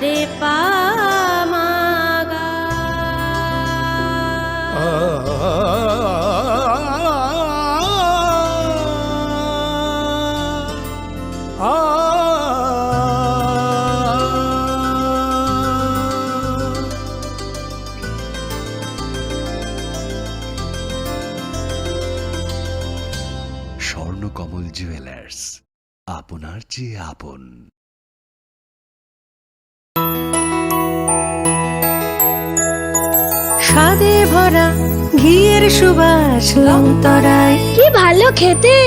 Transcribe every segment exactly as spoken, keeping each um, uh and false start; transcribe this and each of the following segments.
Re pa ma ga. Swarnakamal jewellers, আপনার চেয়ে আপন। স্বাদে ভরা ঘিয়ের সুবাস লংতরাই। কি ভালো খেতে।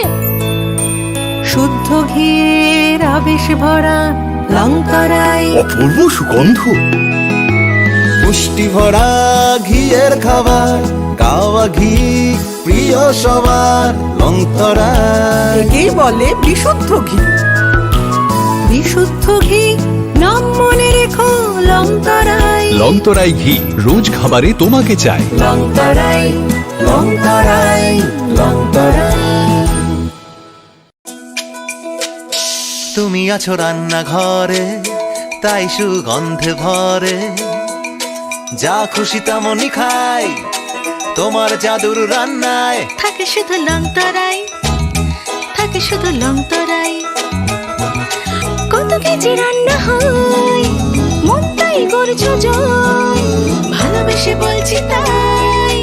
শুদ্ধ ঘিয়ের আবেশ ভরা লংতরাই। অপূর্ব সুগন্ধ। পুষ্টি ভরা ঘিয়ের খাবার, কাওয়া ঘি প্রিয় সবার, লংতরাই। একেই বলে বিশুদ্ধ ঘি। বিশুদ্ধ ঘি, নাম মনে রেখো, লংতরাই। লংতরাই ঘি, রোজ খাবারে তোমাকে চাই। লংতরাই, লংতরাই, লংতরাই। তুমি আছো রান্নাঘরে, তাই সুগন্ধে ভরে। যা খুশি তেমনই খাই, তোমার জাদুর রান্নায়। থাকে শুধু লংতরাই, থাকে শুধু লংতরাই। কত কেজি রান্না হয়, মন তাই করছো জয়। ভালোবেসে বলছি তাই,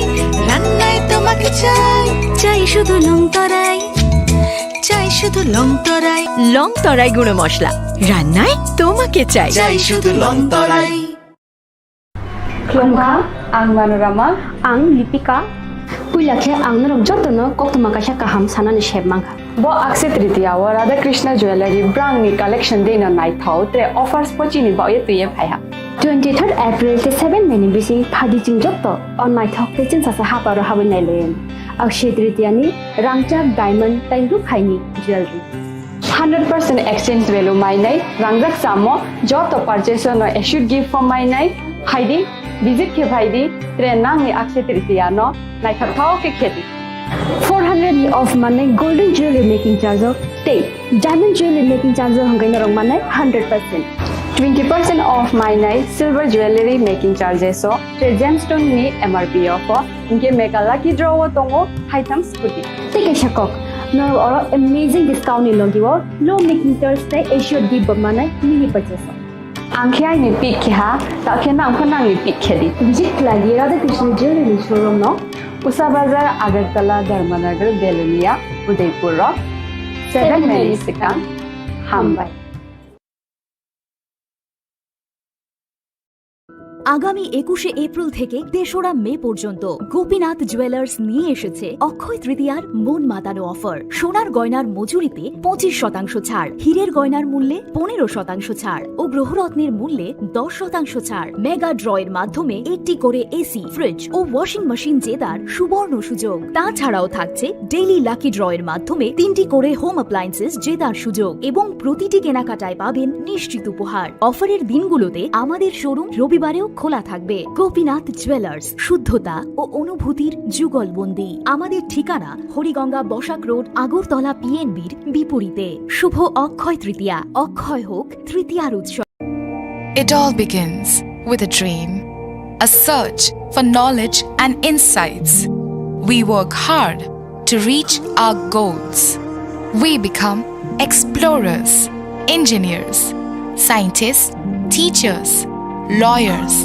রান্নায় তোমাকে চাই। চাই শুধু লংতরাই, চাই শুধু লংতরাই। লংতরাই গুঁড়ো মশলা, রান্নায় তোমাকে চাই। চাই শুধু লংতরাই। Khulumkha, ang Manorama. Ang Lipika. Puila khe ang norok jotono koktwma kaisa kaham sanani sep mankha. Bo Akshaya Tritiya o Radha Krishna Jewellery brangni collection dino naithok tre offers pochini baoye twiye phaiha. Twenty third April tei seven May ni bising phadi chwng joto o naithok tei chwngsasa haparo habwi nailaiwi. Akshaya Tritiya ni rangchak diamond tei ruk haini jewellery. Hundred percent exchange value mainai, rangjak chamo, joto purchase no assured gift form mainai, phaidi, visit khe phaidi, tre nangni Akshaya Tritiya no naithok thao khe khedi. Four hundred ni off manai golden jewelry making charge o tei diamond jewelry making charge o hwnkhai norok manai hundred percent. Twenty percent off mainai silver jewelry making charges o tre gemstone ni M R P o pho. Hinkhe mega lucky draw o tongo haitham scooty. Tei kaisa kok, norok oro amazing discount ni logi o low making charge tei assured gift bo manai mini purchase o. Ang khe aini pick khe ha, ta khe nang pho nangni pick khe di. Visit khlai di Radha Krishna Jewellery showroom no. Usa Bazar, Agartala, Dharmanagar, Belonia, Udaipur rok. Seven May ni swkang. Hambai. আগামী একুশে এপ্রিল থেকে তেসরা মে পর্যন্ত গোপীনাথ জুয়েলার্স নিয়ে এসেছে অক্ষয় তৃতীয়ার মন মাতানো অফার। সোনার গয়নার মজুরিতে পঁচিশ শতাংশ ছাড়, হীরের গয়নার মূল্যে পনেরো শতাংশ ছাড় ও গ্রহরত্নের মূল্যে দশ শতাংশ ছাড়। মেগা ড্র এর মাধ্যমে একটি করে এসি, ফ্রিজ ও ওয়াশিং মেশিন জেতার সুবর্ণ সুযোগ। তাছাড়াও থাকছে ডেইলি লাকি ড্র এর মাধ্যমে তিনটি করে হোম অ্যাপ্লায়েন্সেস জেতার সুযোগ এবং প্রতিটি কেনাকাটায় পাবেন নিশ্চিত উপহার। অফারের দিনগুলোতে আমাদের শোরুম রবিবারেও খোলা থাকবে। গোপীনাথ জুয়েলার্স, শুদ্ধতা ও অনুভূতির যুগলবন্দি। আমাদের ঠিকানা হরিগঙ্গা বসাক রোড, আগরতলা পিএনবির বিপরীতে। শুভ অক্ষয় তৃতীয়া, অক্ষয় হোক তৃতীয়ার উৎসব। It all begins with a dream, a search for knowledge and insights. We work hard to reach our goals. We become explorers, engineers, scientists, teachers, lawyers,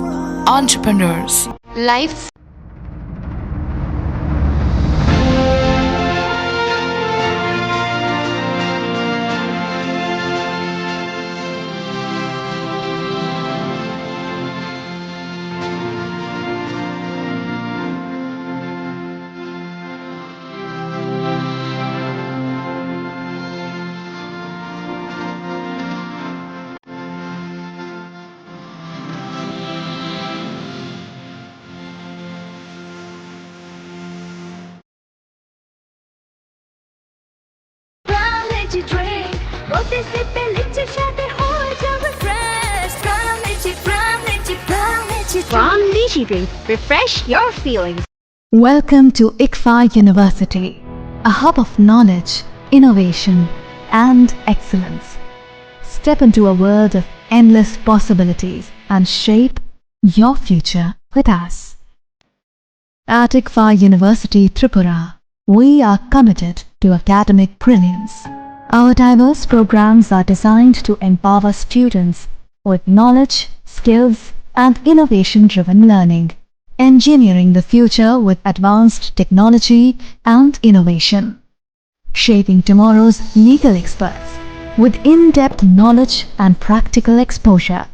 entrepreneurs. Life. From Lychee drink, refresh your feelings. Welcome to ICFAI University, a hub of knowledge, innovation, and excellence. Step into a world of endless possibilities and shape your future with us. At ICFAI University Tripura, we are committed to academic brilliance. Our diverse programs are designed to empower students with knowledge, skills, and innovation-driven learning, engineering the future with advanced technology and innovation, shaping tomorrow's legal experts with in-depth knowledge and practical exposure,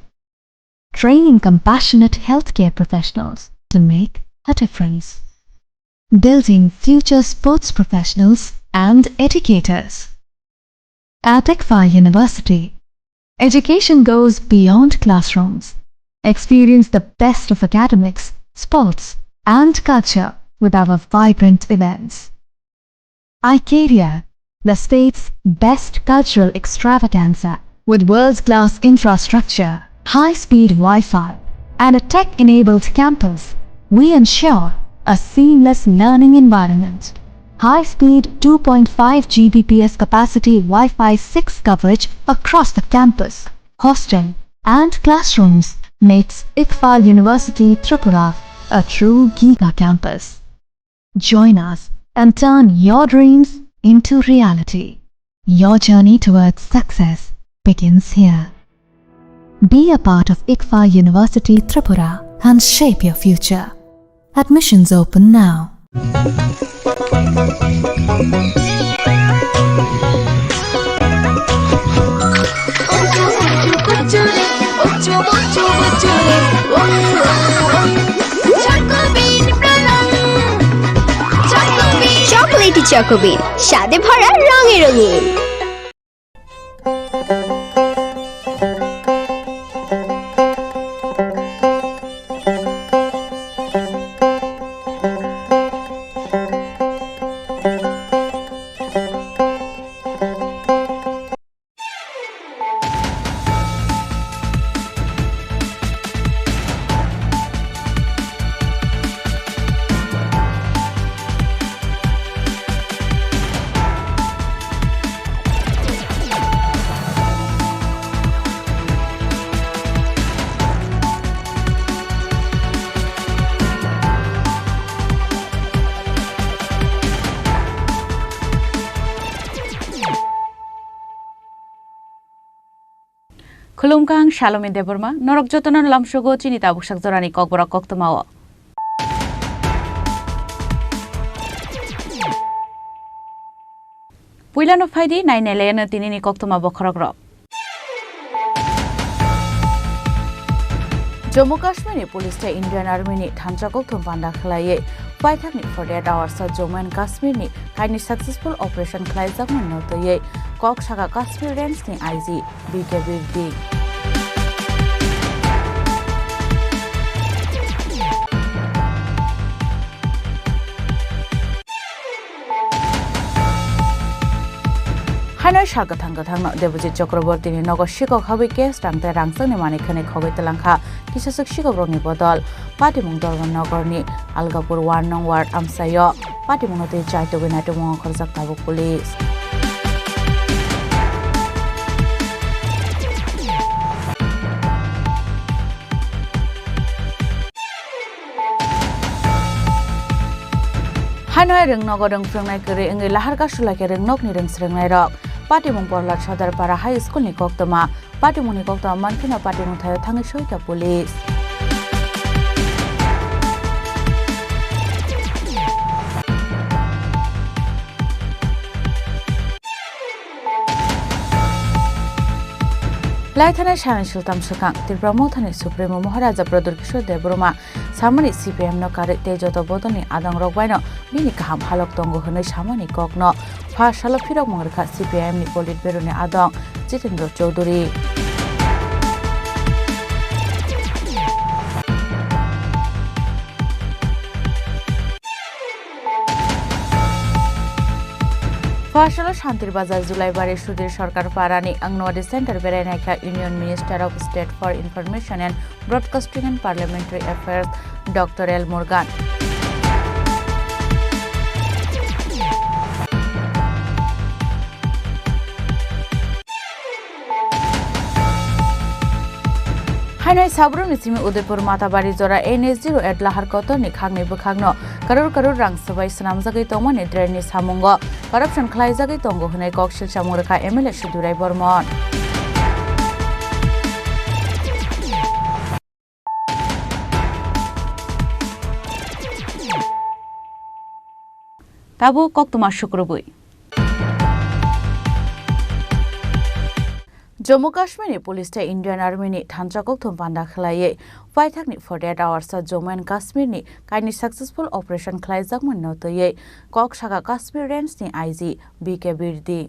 training compassionate healthcare professionals to make a difference, building future sports professionals and educators. At ICFAI University, education goes beyond classrooms. Experience the best of academics, sports, and culture with our vibrant events. iCareer, the state's best cultural extravaganza, with world-class infrastructure, high-speed Wi-Fi, and a tech-enabled campus, we ensure a seamless learning environment. High-speed two point five G B P S capacity Wi-Fi six coverage across the campus, hostel, and classrooms makes ICFAI University Tripura a true giga campus. Join us and turn your dreams into reality. Your journey towards success begins here. Be a part of ICFAI University Tripura and shape your future. Admissions open now. Chocolatey Choco Bean, স্বাদে ভরা রঙে রঙিন। Khulumkha, ang Salome Debbarma, norok jotono lamsogo chini tabuksak jorani kokborok koktwmao. Puilano phaidi, nainailaino tinini koktwma bokhorokrok. Jammu Kashmir ni police tei Indian Army ni thansa kokthum panda khlaiwi paithakni forty-eight hours o Jammu and Kashmir ni kainwi successful operation khlaijakmani no twiwi kok saka Kashmir Range ni I G B K Birdi. Haino sal kwthang kwthangno Debojit Chakrabortini nogo sikok habwi cash rang tei rangchakni manwi khwnwi khogwi twlangkha kisaswk sikokrokni bodol. Patimung Dormonogorni Algapur one nong ward amchaio patimungno twi chaitugwi naitukmung ongkhorjak tabuk police. Haino rwngnogo rwng phwrwngnai kwrwi wngwi lahar kasu lai khe rwngnokni rwng swrwngnairok. Patimung Porlad Sodar Para High School ni koktwma. Patimungni koktwma mankheno patimung thaio thangwi soika police. Laithanai salni sultam swkang Tipra Mothani Supremo Maharaja Pradyut Kishore Debbarma samani C P I M no karwi tei joto bodolni adongrok baino bini kaham halok tongo hwnwi samani kokno pha salo phirokmung rwkha C P I M ni Politburo ni adong Jitendra Chowdhury. Pha salo Santir Bazar Julaibari Sudhir Sarkar Parani Anganwadi Center berai naikha Union Minister of State for Information and Broadcasting and Parliamentary Affairs Doctor L Murugan. Hainai Sabrumni simi Udaipur Matabari jora N S D road at Lahar Kotorni khangni bwkhakno karor karor rang swbai swnamjagwi tongmani drainni samungo corruption khlaijagwi tongo hwnwi kok silsamung rwkha M L A Sidurai Bormon. Tabuk koktwma sukrubwi. Jammu Kashmir ni police tei Indian Army ni thansa kokthum panda khlaiwi paithakni forty-eight hours o Jammu and Kashmir ni kaini successful operation khlaijakmani no twiwi kok saka Kashmir Range ni I G B K Birdi.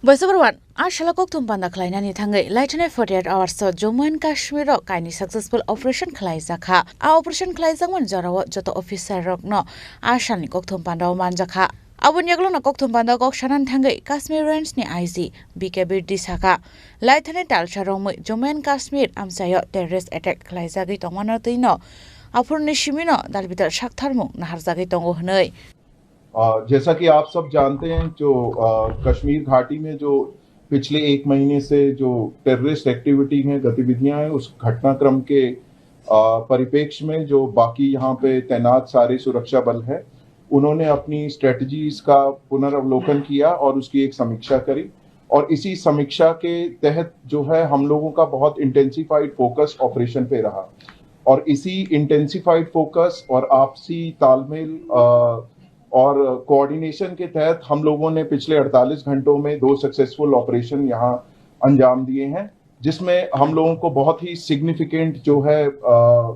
Boisabar wan, a sala kokthum panda khlainani thangwi laithani forty-eight hours o Jammu and Kashmir o kaini successful operation khlaijakha. A operation khlaijakmani jorao joto officer rokno a salni kokthum panda o manjakha. Aboni yagulono kokthum panda kok sanani thangwi Kashmir Range ni I G B K Birdi saka, laithani talsa romwi Jammu and Kashmir amchaio terrorist attack khlaijagwi tongmano twino aphurni simino dalbital saktharmung naharjagwi tongo hwnwi. अ, जैसा कि आप सब जानते हैं, जो, अ, कश्मीर घाटी में जो पिछले एक महीने से जो टेररिस्ट एक्टिविटी हैं, गतिविधियां हैं, उस घटनाक्रम के, अ, परिप्रेक्ष्य में जो बाकी यहाँ पे तैनात सारे सुरक्षा बल हैं, उन्होंने अपनी स्ट्रेटजीज का पुनर्वलोकन किया और उसकी एक समीक्षा करी। और इसी समीक्षा के तहत जो है, हम लोगों का बहुत इंटेंसिफाइड फोकस ऑपरेशन पे रहा और इसी इंटेंसिफाइड फोकस और आपसी तालमेल, अ, और कोऑर्डिनेशन के तहत हम लोगों ने पिछले अड़तालीस घंटों में दो सक्सेसफुल ऑपरेशन यहाँ अंजाम दिए हैं, जिसमें हम लोगों को बहुत ही सिग्निफिकेंट जो है, अ,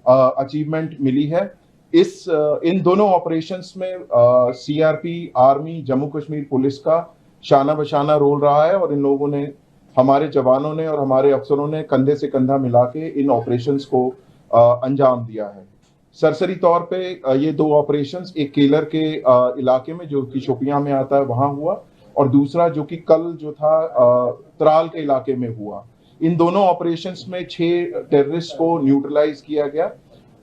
अ, अचीवमेंट मिली है। इस, अ, इन दोनों ऑपरेशंस में, अ, सीआरपी, आर्मी, जम्मू कश्मीर पुलिस का शाना बशाना रोल रहा है और इन लोगों ने, हमारे जवानों ने और हमारे अफसरों ने कंधे से कंधा मिला के इन ऑपरेशंस को, अ, अंजाम दिया है। सरसरी तौर पे, अ, ये दो ऑपरेशंस एक केलर के, अ, इलाके में, जो कि शोपियां में आता है, वहां हुआ, और दूसरा जो कि कल जो था, अ, त्राल के इलाके में हुआ। इन दोनों ऑपरेशंस में छह टेररिस्ट को न्यूट्रलाइज किया गया।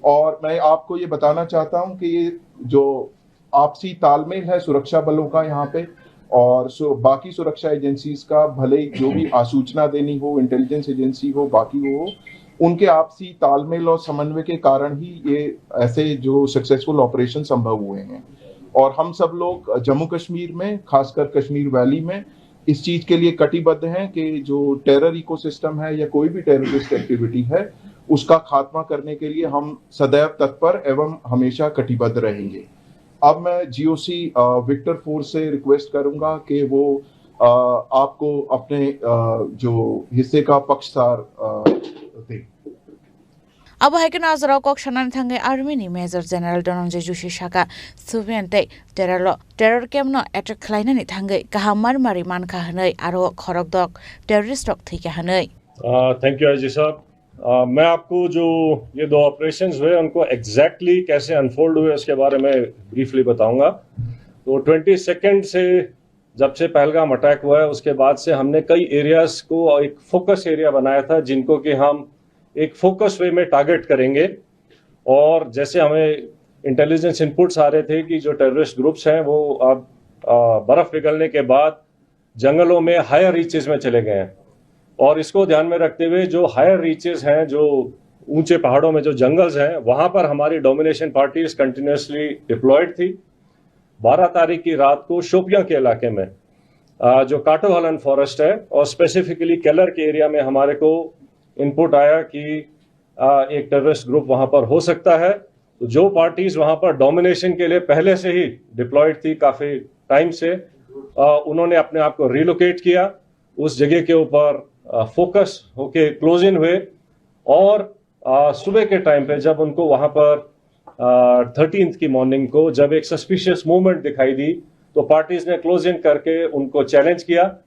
और मैं आपको ये बताना चाहता हूं कि ये जो आपसी तालमेल है सुरक्षा बलों का यहाँ पे और सु-, बाकी सुरक्षा एजेंसीज का, भले ही जो भी आसूचना देनी हो, इंटेलिजेंस एजेंसी हो, बाकी हो, उनके आपसी तालमेल और समन्वय के कारण ही ये ऐसे जो सक्सेसफुल ऑपरेशन संभव हुए हैं। और हम सब लोग जम्मू कश्मीर में, खासकर कश्मीर वैली में, इस चीज के लिए कटिबद्ध हैं कि जो टेरर इकोसिस्टम है या कोई भी टेररिस्ट एक्टिविटी है, उसका खात्मा करने के लिए हम सदैव तत्पर एवं हमेशा कटिबद्ध रहेंगे। अब मैं जीओसी, अ, विक्टर फोर्स से रिक्वेस्ट करूंगा कि वो, अ, आपको अपने, अ, जो हिस्से का पक्षसार, अ, दें। Abo hai kheno a jorao kok sanani thangwi Army ni Major General Dhananjay Joshi saka, Sopian tei Teralo terror camp no attack khlainani thangwi kaham marimari mankha hwnwi aro khorokdok terrorist rok thwikha hwnwi. Uh, thank you, I G sir. Uh, मैं आपको जो ये दो ऑपरेशंस हुए, उनको एग्जैक्टली कैसे अनफोल्ड हुए, उसके बारे में ब्रीफली बताऊंगा। तो ट्वेंटी सेकेंड से, जब से पहलगाम अटैक हुआ है, उसके बाद से हमने कई एरियाज को एक फोकस एरिया बनाया था, जिनको कि हम एक फोकस वे में टारगेट करेंगे। और जैसे हमें इंटेलिजेंस इनपुट्स आ रहे थे कि जो टेररिस्ट ग्रुप्स हैं, वो अब, आ, बर्फ पिघलने के बाद जंगलों में हायर रीचेस में चले गए हैं। और इसको ध्यान में रखते हुए जो हायर रीचेस हैं, जो ऊंचे पहाड़ों में जो जंगल्स हैं, वहां पर हमारी डोमिनेशन पार्टीज कंटिन्यूअसली डिप्लॉयड थी। बारह तारीख की रात को शोपियां के इलाके में, आ, जो काटो हलन फॉरेस्ट है और स्पेसिफिकली केलर के एरिया में हमारे को इनपुट आया कि, आ, एक टेररिस्ट ग्रुप वहां पर हो सकता है। तो जो पार्टीज वहां पर डोमिनेशन के लिए पहले से ही डिप्लॉयड थी काफी टाइम से, आ, उन्होंने अपने आप को रिलोकेट किया, उस जगह के ऊपर, आ, फोकस होके क्लोज इन हुए और, आ, सुबह के टाइम पे जब उनको वहां पर, आ, थर्टीन्थ की मॉर्निंग को जब एक सस्पिशियस मूवमेंट दिखाई दी, तो पार्टीज ने क्लोज इन करके उनको चैलेंज किया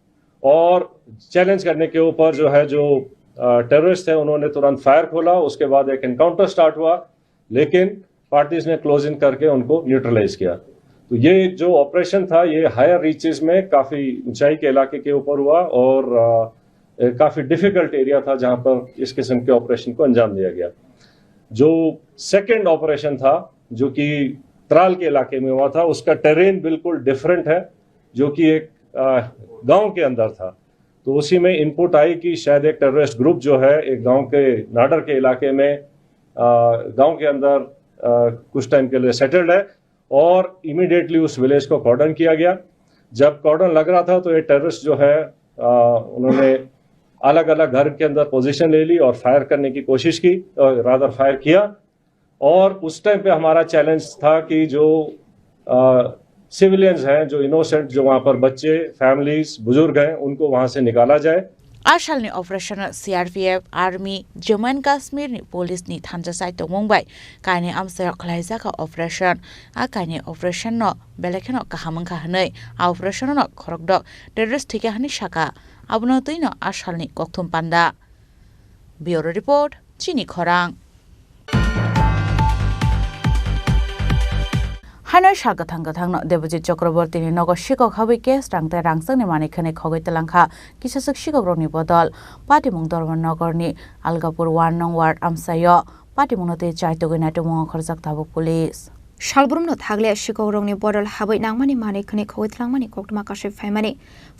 और चैलेंज करने के ऊपर जो है, जो, आ, टेररिस्ट है, उन्होंने तुरंत फायर खोला। उसके बाद एक एनकाउंटर स्टार्ट हुआ, लेकिन पार्टीज ने क्लोज इन करके उनको न्यूट्रलाइज किया। तो ये जो ऑपरेशन था, ये हायर रीचेस में काफी ऊंचाई के इलाके के ऊपर हुआ और, आ, ए, काफी डिफिकल्ट एरिया था, जहां पर इस किस्म के ऑपरेशन को अंजाम दिया गया। जो सेकंड ऑपरेशन था, जो कि त्राल के इलाके में हुआ था, उसका टेरेन बिल्कुल डिफरेंट है, जो कि एक, आ, गांव के अंदर था। तो उसी में इनपुट आई कि शायद एक टेररिस्ट ग्रुप जो है एक गांव के नाडर के इलाके में, अ, गांव के अंदर, अ, कुछ टाइम के लिए सेटल्ड है और इमीडिएटली उस विलेज को कॉर्डन किया गया। जब कॉर्डन लग रहा था तो ये टेररिस्ट जो है, अ, उन्होंने अलग-अलग घर के अंदर पोजीशन ले ली और फायर करने की कोशिश की, अ, रादर फायर किया। और उस टाइम पे हमारा चैलेंज था कि जो, अ, सिविलियंस हैं, जो इनोसेंट, जो वहाँ पर बच्चे, फैमिलीज, बुजुर्ग हैं, उनको वहाँ से निकाला जाए। A salni operation-o C R P F, Army, Jammu and Kashmir-ni police-ni thansa chai tongmung bai kainwi amchairok khlaijak operation. A kainwi operation-no belai kheno kaham wngkha hwnwi a operation-no khorokdok terrorist thwikha hwnwi sakha. Abono twino a salni kokthum panda. Bureau Report, Chini Khorang. Haino sal kwthang kwthangno Debojit Chakrabortini nogo sikok habwi cash rang tei rangchakni manwi khwnwi khogwi twlangkha kisaswk sikokrokni bodol. Patimung Dharmanagarni Algapur one nong ward amchaio patimungno tei chaitugwi naitukmung ongkhorjak tabuk police. Salbrumno thakle sikokrokni bodol habwi nangmani manwi khwnwi khogwi twlangmani koktwma kasui phaimani.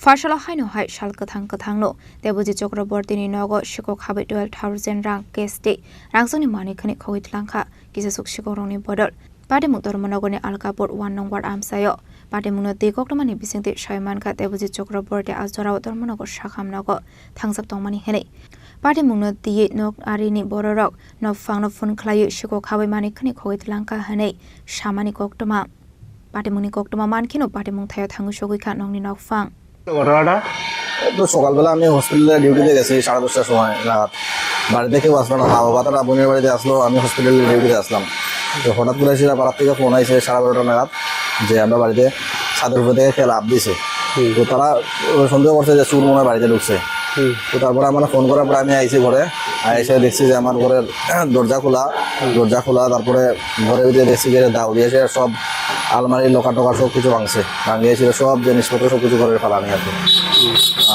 Pharsalo haino hai sal kwthang kwthangno Debojit Chakrabortini nogo sikok habwi twelve thousand rang cash tei rangchakni manwi khwnwi khogwi twlangkha kisaswk sikokrokni bodol. Patimung Dharmanagarni Alkapur one nong ward amchaio patimungno twi koktwmani bisingtwi sai mankha Debojit Chakraborti a jorao Dharmanagar sakham nogo thangjak tongmani hwnwi. Patimungno twiwi nok arini bororok nokphangno phone khlaiwi sikok habwi manwi khwnwi khogwi twlangkha hwnwi samani koktwma. Patimungni koktwma mankheno patimung thaio thangwi sogwi kha nokni nokphang. ঘটনাটা? তো সকালবেলা আমি হসপিটালে ডিউটিতে গেছি সাড়ে দশটার সময় নাগাদ। বাড়িতে কেউ আসলো না, মা বাবা তারা বোনের বাড়িতে আসলো, আমি হসপিটালে ডিউটিতে আসলাম। তো হঠাৎ করে সেটা পাড়ার থেকে ফোন আইছে সাড়ে বারোটা নাগাদ যে আমরা বাড়িতে ছাদের উপর থেকে কে লাফ দিছে। হুম। তো তারা সন্দেহ করছে যে চুর মনে হয় বাড়িতে ঢুকছে। হুম। তো তারপরে আমরা ফোন করার পরে আমি আইছি ঘরে, আইসে দেখছি যে আমার ঘরের দরজা খোলা, দরজা খোলা, তারপরে ঘরের ভিতরে দেখছি যে দাও দিয়েছে সব আলমারি, লকার টকার সব কিছু ভাঙছে, ভাঙিয়ে ছিল সব জিনিসপত্র সব কিছু ঘরের ফালানি আছে।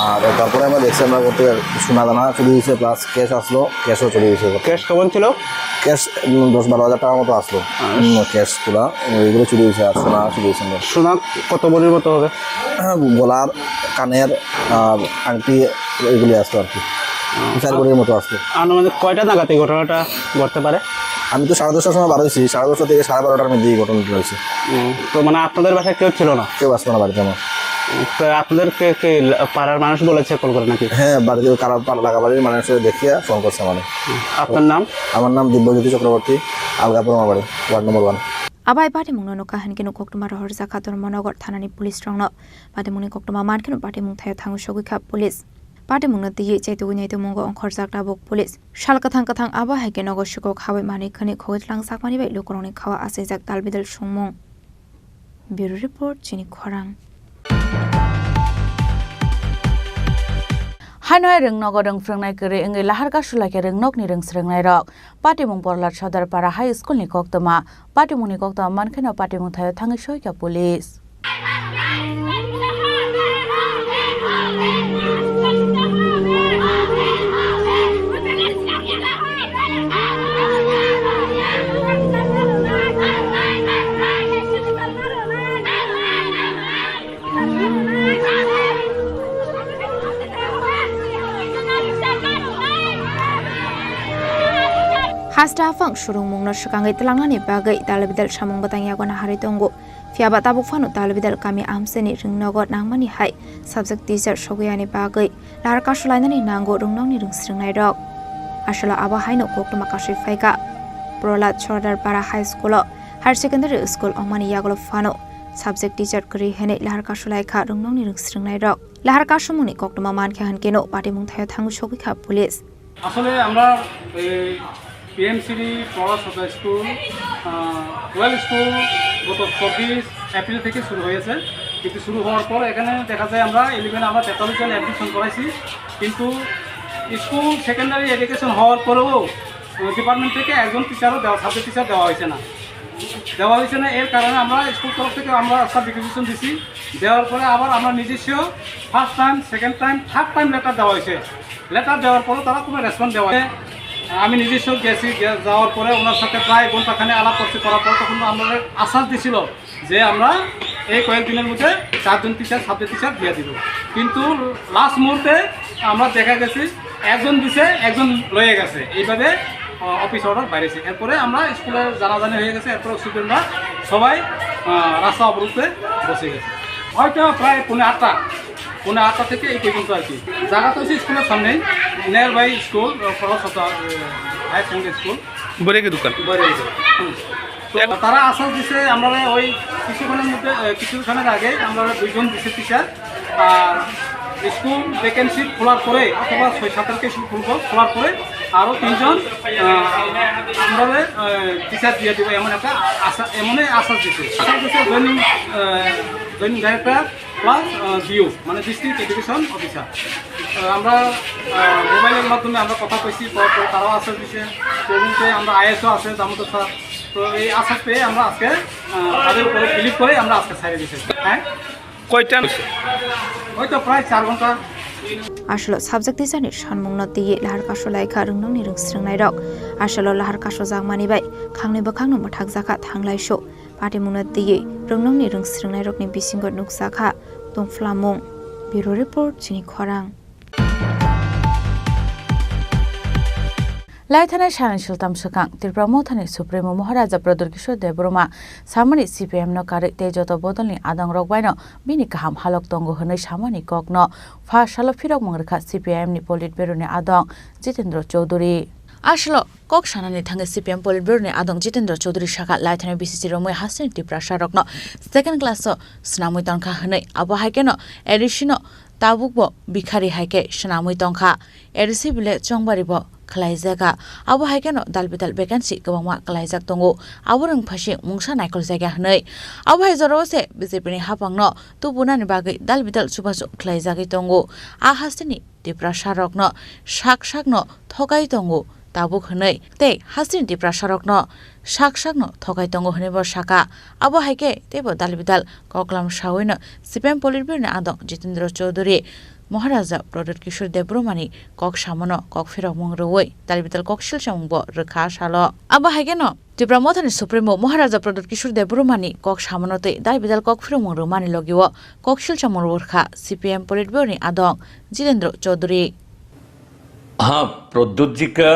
আর তারপরে আমরা দেখছি আমরা করতে সোনা দানা চুরি হয়েছে, প্লাস ক্যাশ আসলো, ক্যাশও চুরি হয়েছে। ক্যাশ কেমন ছিল? ক্যাশ, উম, দশ বারো হাজার টাকার মতো আসলো। আচ্ছা। উম, ক্যাশ তোলা, ওইগুলো চুরি হয়েছে, আর সোনা চুরি হয়েছে। সোনা কত ভরির মতো হবে? গলার, কানের, আর আংটি, এগুলি আসলো আর কি। আহ, চার ভরির মতো আসলো। আনুমানিক কয়টা নাগাদ এই ঘটনাটা ঘটতে পারে? আমি তো সাড়ে দশটার সময় বার হয়েছি, সাড়ে দশটা থেকে সাড়ে বারোটার মধ্যে এই ঘটনাটা হয়েছে। হুম, তো মানে আপনাদের বাসায় কেউ ছিল না? কেউ আসলো না বাড়িতে আমার। তো আপনাদের কে, কে পাড়ার মানুষ বলেছে কল করে নাকি? হ্যাঁ, বাড়িতে কারা পাড়া লাগা বাড়ির মানুষ দেখিয়া ফোন করছে আমাদের। আপনার নাম? আমার নাম দিব্যজ্যোতি চক্রবর্তী, আলগাপুর আমার বাড়ি, ward number one. Abai patimungno nukha hinkhe nuk koktwma rohorjak kha Dharmanagar thanani police rokno. Patimungni koktwma mankheno patimung thaio thangwi sogwi kha police. Patimungno twiwi chaitugwi naitukmungo ongkhorjak tabuk police. Sal kwthang kwthang abo hai khe nogo sikok habwi manwi khwnwi khogwi twlangjakmani bai lukurokni khao achaijak dalbidal songmung. Bureau Report, Chini Khorang. Haino hai rwngnogo rwng phwrwngnai kwrwi wngwi lahar kasu lai khe rwngnokni rwng swrwngnairok. Patimung Porlad Sodar Para High School ni koktwma. Patimungni koktwma mankheno patimung thaio thangwi soikha police. Hasta aphang surungmungno swkangwi twlangnani bagwi dalbidal samung bwtang yago naharwi tongo. Phiyaba tabuk phano dalbidal kami amchaini rwngnogo nangmani hai subject teacher sogwi yani bagwi lahar kasulainani nango rwngnokni rwng swrwngnairok. Aswkno abo haino koktwma kasui phaikha. Prahlad Sordar Para High School-o Higher Secondary School wngmani yagulo phano subject teacher kwrwi hwnwi lahar kasulaikha rwngnokni rwng swrwngnairok. Lahar kasumungni koktwma mankha hwnkhe no patimung thaio thangwi sogwikha police. আসলে আমরা এই পিএমসিডি প্রহ্লাদ সরকার স্কুল, আহ, well school গত চব্বিশ এপ্রিল থেকে শুরু হয়েছে, কিন্তু শুরু হওয়ার পর এখানে দেখা যায় আমরা ইলেভেনে আমরা তেতাল্লিশ জন অ্যাডমিশন করাইছি, কিন্তু স্কুল সেকেন্ডারি এডুকেশন হওয়ার পরেও ডিপার্টমেন্ট থেকে একজন টিচারও দেওয়া, সাবজেক্ট টিচার দেওয়া হয়েছে না। দেওয়া হয়েছে না, এর কারণে আমরা স্কুল তরফ থেকে আমরা একটা রিকুইজিশন দিছি। দেওয়ার পরে আবার আমরা নিজস্ব first time, second time, third time letter দেওয়া হয়েছে। লেটার দেওয়ার পরেও তারা কোনো রেসপন্স দেওয়া হয়নি। আমি নিজস্ব গেছি, গে-, যাওয়ার পরে ওনার সাথে প্রায় ঘন্টাখানে আলাপ করছি, করার পরে তখন আমাদের আশ্বাস দিছিল যে আমরা এই কয়েকদিনের মধ্যে চারজন টিচার, সাবজেক্ট টিচার দিয়ে দিব। কিন্তু লাস্ট মুহূর্তে আমরা দেখা গেছে একজন দিছে, একজন লয়ে গেছে, এইভাবে অফিস অর্ডার বাইরেছে। এরপরে আমরা স্কুলে জানাজানি হয়ে গেছে, এরপরে স্টুডেন্টরা সবাই রাস্তা অবরোধে বসে গেছে। হয়তো প্রায় পৌনে আটটা, পৌনে আটটা থেকে এই পর্যন্ত আর কি। জায়গা তো হচ্ছে স্কুলের সামনেই, নিয়ার বাই স্কুল, খরচ হতো হায়ার সেকেন্ডারি স্কুল। বইরে কি দোকান? বইরে কি দোকান। হুম। তো তারা আশ্বাস দিছে, আমরা ওই কিছুক্ষণের মধ্যে, আহ, কিছুক্ষণের আগে আমরা দুইজন দিছে টিচার, আর স্কুল ভ্যাকেন্সি খোলার পরে অথবা ছয় সাত তারিখে স্কুল খুলবো, খোলার পরে আরও তিনজন, আহ, আমরা, আহ, টিচার দিয়ে দেবো, এমন একটা আশা, এমনই আশ্বাস দিছে। আশ্বাস দিছে জয়েনিং, আহ, জয়েনিং ডাইরেক্টর প্লাস, আহ, ডিও, মানে ডিস্ট্রিক্ট এডুকেশন অফিসার। আহ, আমরা, আহ, মোবাইলের মাধ্যমে আমরা কথা কইছি, পর পর তারাও আশ্বাস দিছে। প্রবীণকে আমরা আইএসও আছে, দামোদর স্যার। তো এই আশ্বাস পেয়ে আমরা আজকে, আহ, তাদের উপরে বিলিভ করে আমরা আজকে ছাড়ে দিয়েছি। হ্যাঁ? কয়টা? হয়তো প্রায় চার ঘন্টা। Asolo subject teacher ni sanmung no twiwi lahar kaso laikha rwngnokni rwngsrwngnairok. Asolo lahar kasojakmani bai khangnwi bwkhakno mwthakjakha thanglaisu. Patimungno twiwi rwngnokni rwngsrwngnairokni bisingo nukjakha tongphlamung. Bureau Report, Chini Khorang. Laithanai salni siltam swkang Tripura Mothani Supremo Maharaja Pradyut Kishore Debbarma samani C P I M no karwi tei joto bodolni adongrok baino bini kaham halok tongo hwnwi samani kokno pha salo phirokmung rwkha C P I M ni Politburo ni adong Jitendra Chowdhury. Asolo kok sanani thangwi C P M Politburo ni adong Jitendra Chowdhury sakha, laithani B C C romwi hasteni Tiprasa rokno second class o swnamwi tongkha hwnwi, abo hai kheno A D C no tabukbo bikhari hai khe swnamwi tongkha, A D C bile chongbari bo khlaijakha, abo hai kheno dal bidal vacancy kwbangma kwlaijak tongo, abo rwng phaising mungsa naikoljakya hwnwi. Abo hai jorao se B J P ni haphangno tubunani bagwi dal bidal chubachu khlaijagwi tongo. A hasteni Tiprasa rokno sak sakno thokai tongo tabuk hwnwi tei hasteni Tiprasa rokno sak sakno thokai tongo hwnwi bo sakha. Abo hai khe teibo dal bidal koklam sawino C P M Politburo ni adong Jitendra Chowdhury Maharaja Pradyut Kishore Debbarma ni kok samono kok phirokmung rwui dal bidal kok silchamung bo rwkha salo. Abo hai kheno Tipra Mothani Supremo Maharaja Pradyut Kishore Debbarmani kok samono tei dal bidal kok phirokmung rwmani logio kok silchamung rwkha C P M Politburo ni adong Jitendra Chowdhury. हाँ, प्रद्युत जी का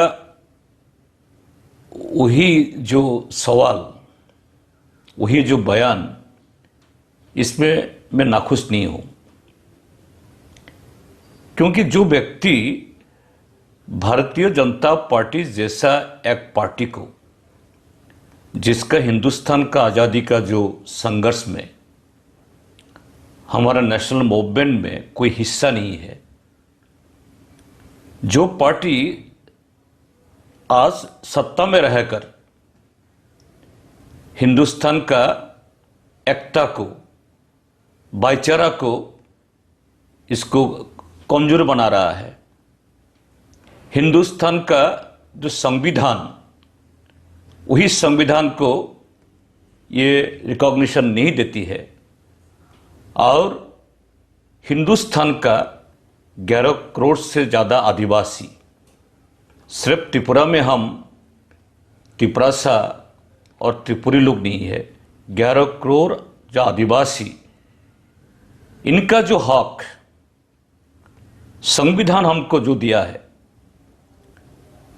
वही जो सवाल, वही जो बयान, इसमें मैं नाखुश नहीं हूँ, क्योंकि जो व्यक्ति भारतीय जनता पार्टी जैसा एक पार्टी को, जिसका हिंदुस्तान का आज़ादी का जो संघर्ष में हमारा नेशनल मूवमेंट में कोई हिस्सा नहीं है, जो पार्टी आज सत्ता में रहकर हिंदुस्तान का एकता को, भाईचारा को, इसको कमजोर बना रहा है। हिंदुस्तान का जो संविधान, वही संविधान को ये रिकॉग्निशन नहीं देती है और हिंदुस्तान का ग्यारह करोड़ से ज़्यादा आदिवासी, सिर्फ त्रिपुरा में हम तिपरासा और त्रिपुरी लोग नहीं है, ग्यारह करोड़ जो आदिवासी, इनका जो हक संविधान हमको जो दिया है,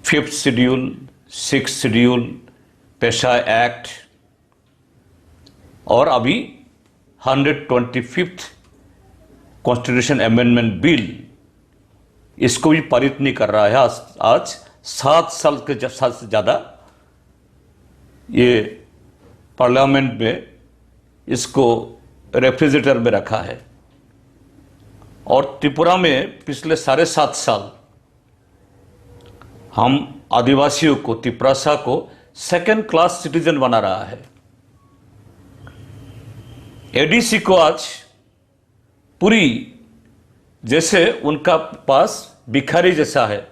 फिफ्थ शेड्यूल, सिक्स्थ शेड्यूल, पेशा एक्ट, और अभी hundred twenty fifth constitution amendment bill, इसको भी पारित नहीं कर रहा है। आज, आज सात साल के ज-, साल से ज़्यादा ये पार्लियामेंट में इसको रेफ्रिजरेटर में रखा है। और त्रिपुरा में पिछले साढ़े सात साल हम आदिवासियों को, तिपरासा को सेकंड क्लास सिटीजन बना रहा है। एडीसी को आज पूरी, जैसे उनका पास भिखारी जैसा है,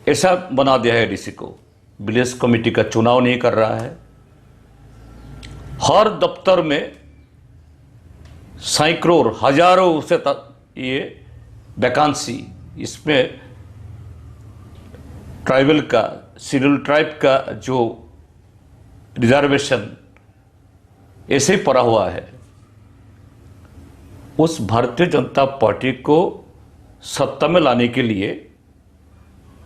ऐसा बना दिया है एडीसी को। विलेज कमेटी का चुनाव नहीं कर रहा है। हर दफ्तर में सैकड़ों, हजारों से त-, ये वैकेंसी, इसमें ट्राइबल का, शेड्यूल ट्राइब का जो रिजर्वेशन, ऐसे ही पड़ा हुआ है। उस भारतीय जनता पार्टी को सत्ता में लाने के लिए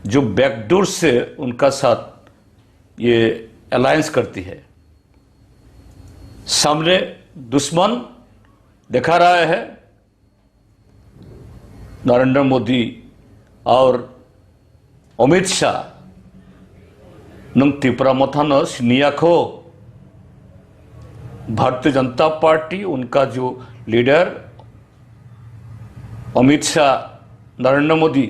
जो बैकडोर से उनका साथ ये अलायंस करती है, सामने दुश्मन दिखा रहा है, नरेंद्र मोदी और अमित शाह, नों त्रिपुरा मथानो सिनिया खो। भारतीय जनता पार्टी, उनका जो लीडर अमित शाह, नरेंद्र मोदी,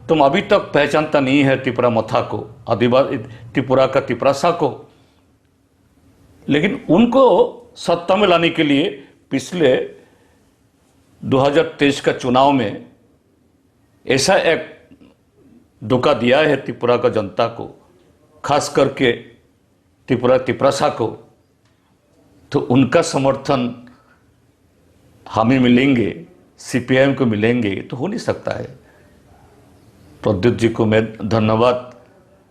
तुम अभी तक पहचानता नहीं है त्रिपुरा मथा को, आदिवासी त्रिपुरा का तिपरासा को। लेकिन उनको सत्ता में लाने के लिए पिछले दो हज़ार तेईस का चुनाव में ऐसा एक धोखा दिया है त्रिपुरा का जनता को, खास करके त्रिपुरा तिपरासा को। तो उनका समर्थन हमें मिलेंगे, सीपीआईएम को मिलेंगे, तो हो नहीं सकता है। प्रद्युत जी को मैं धन्यवाद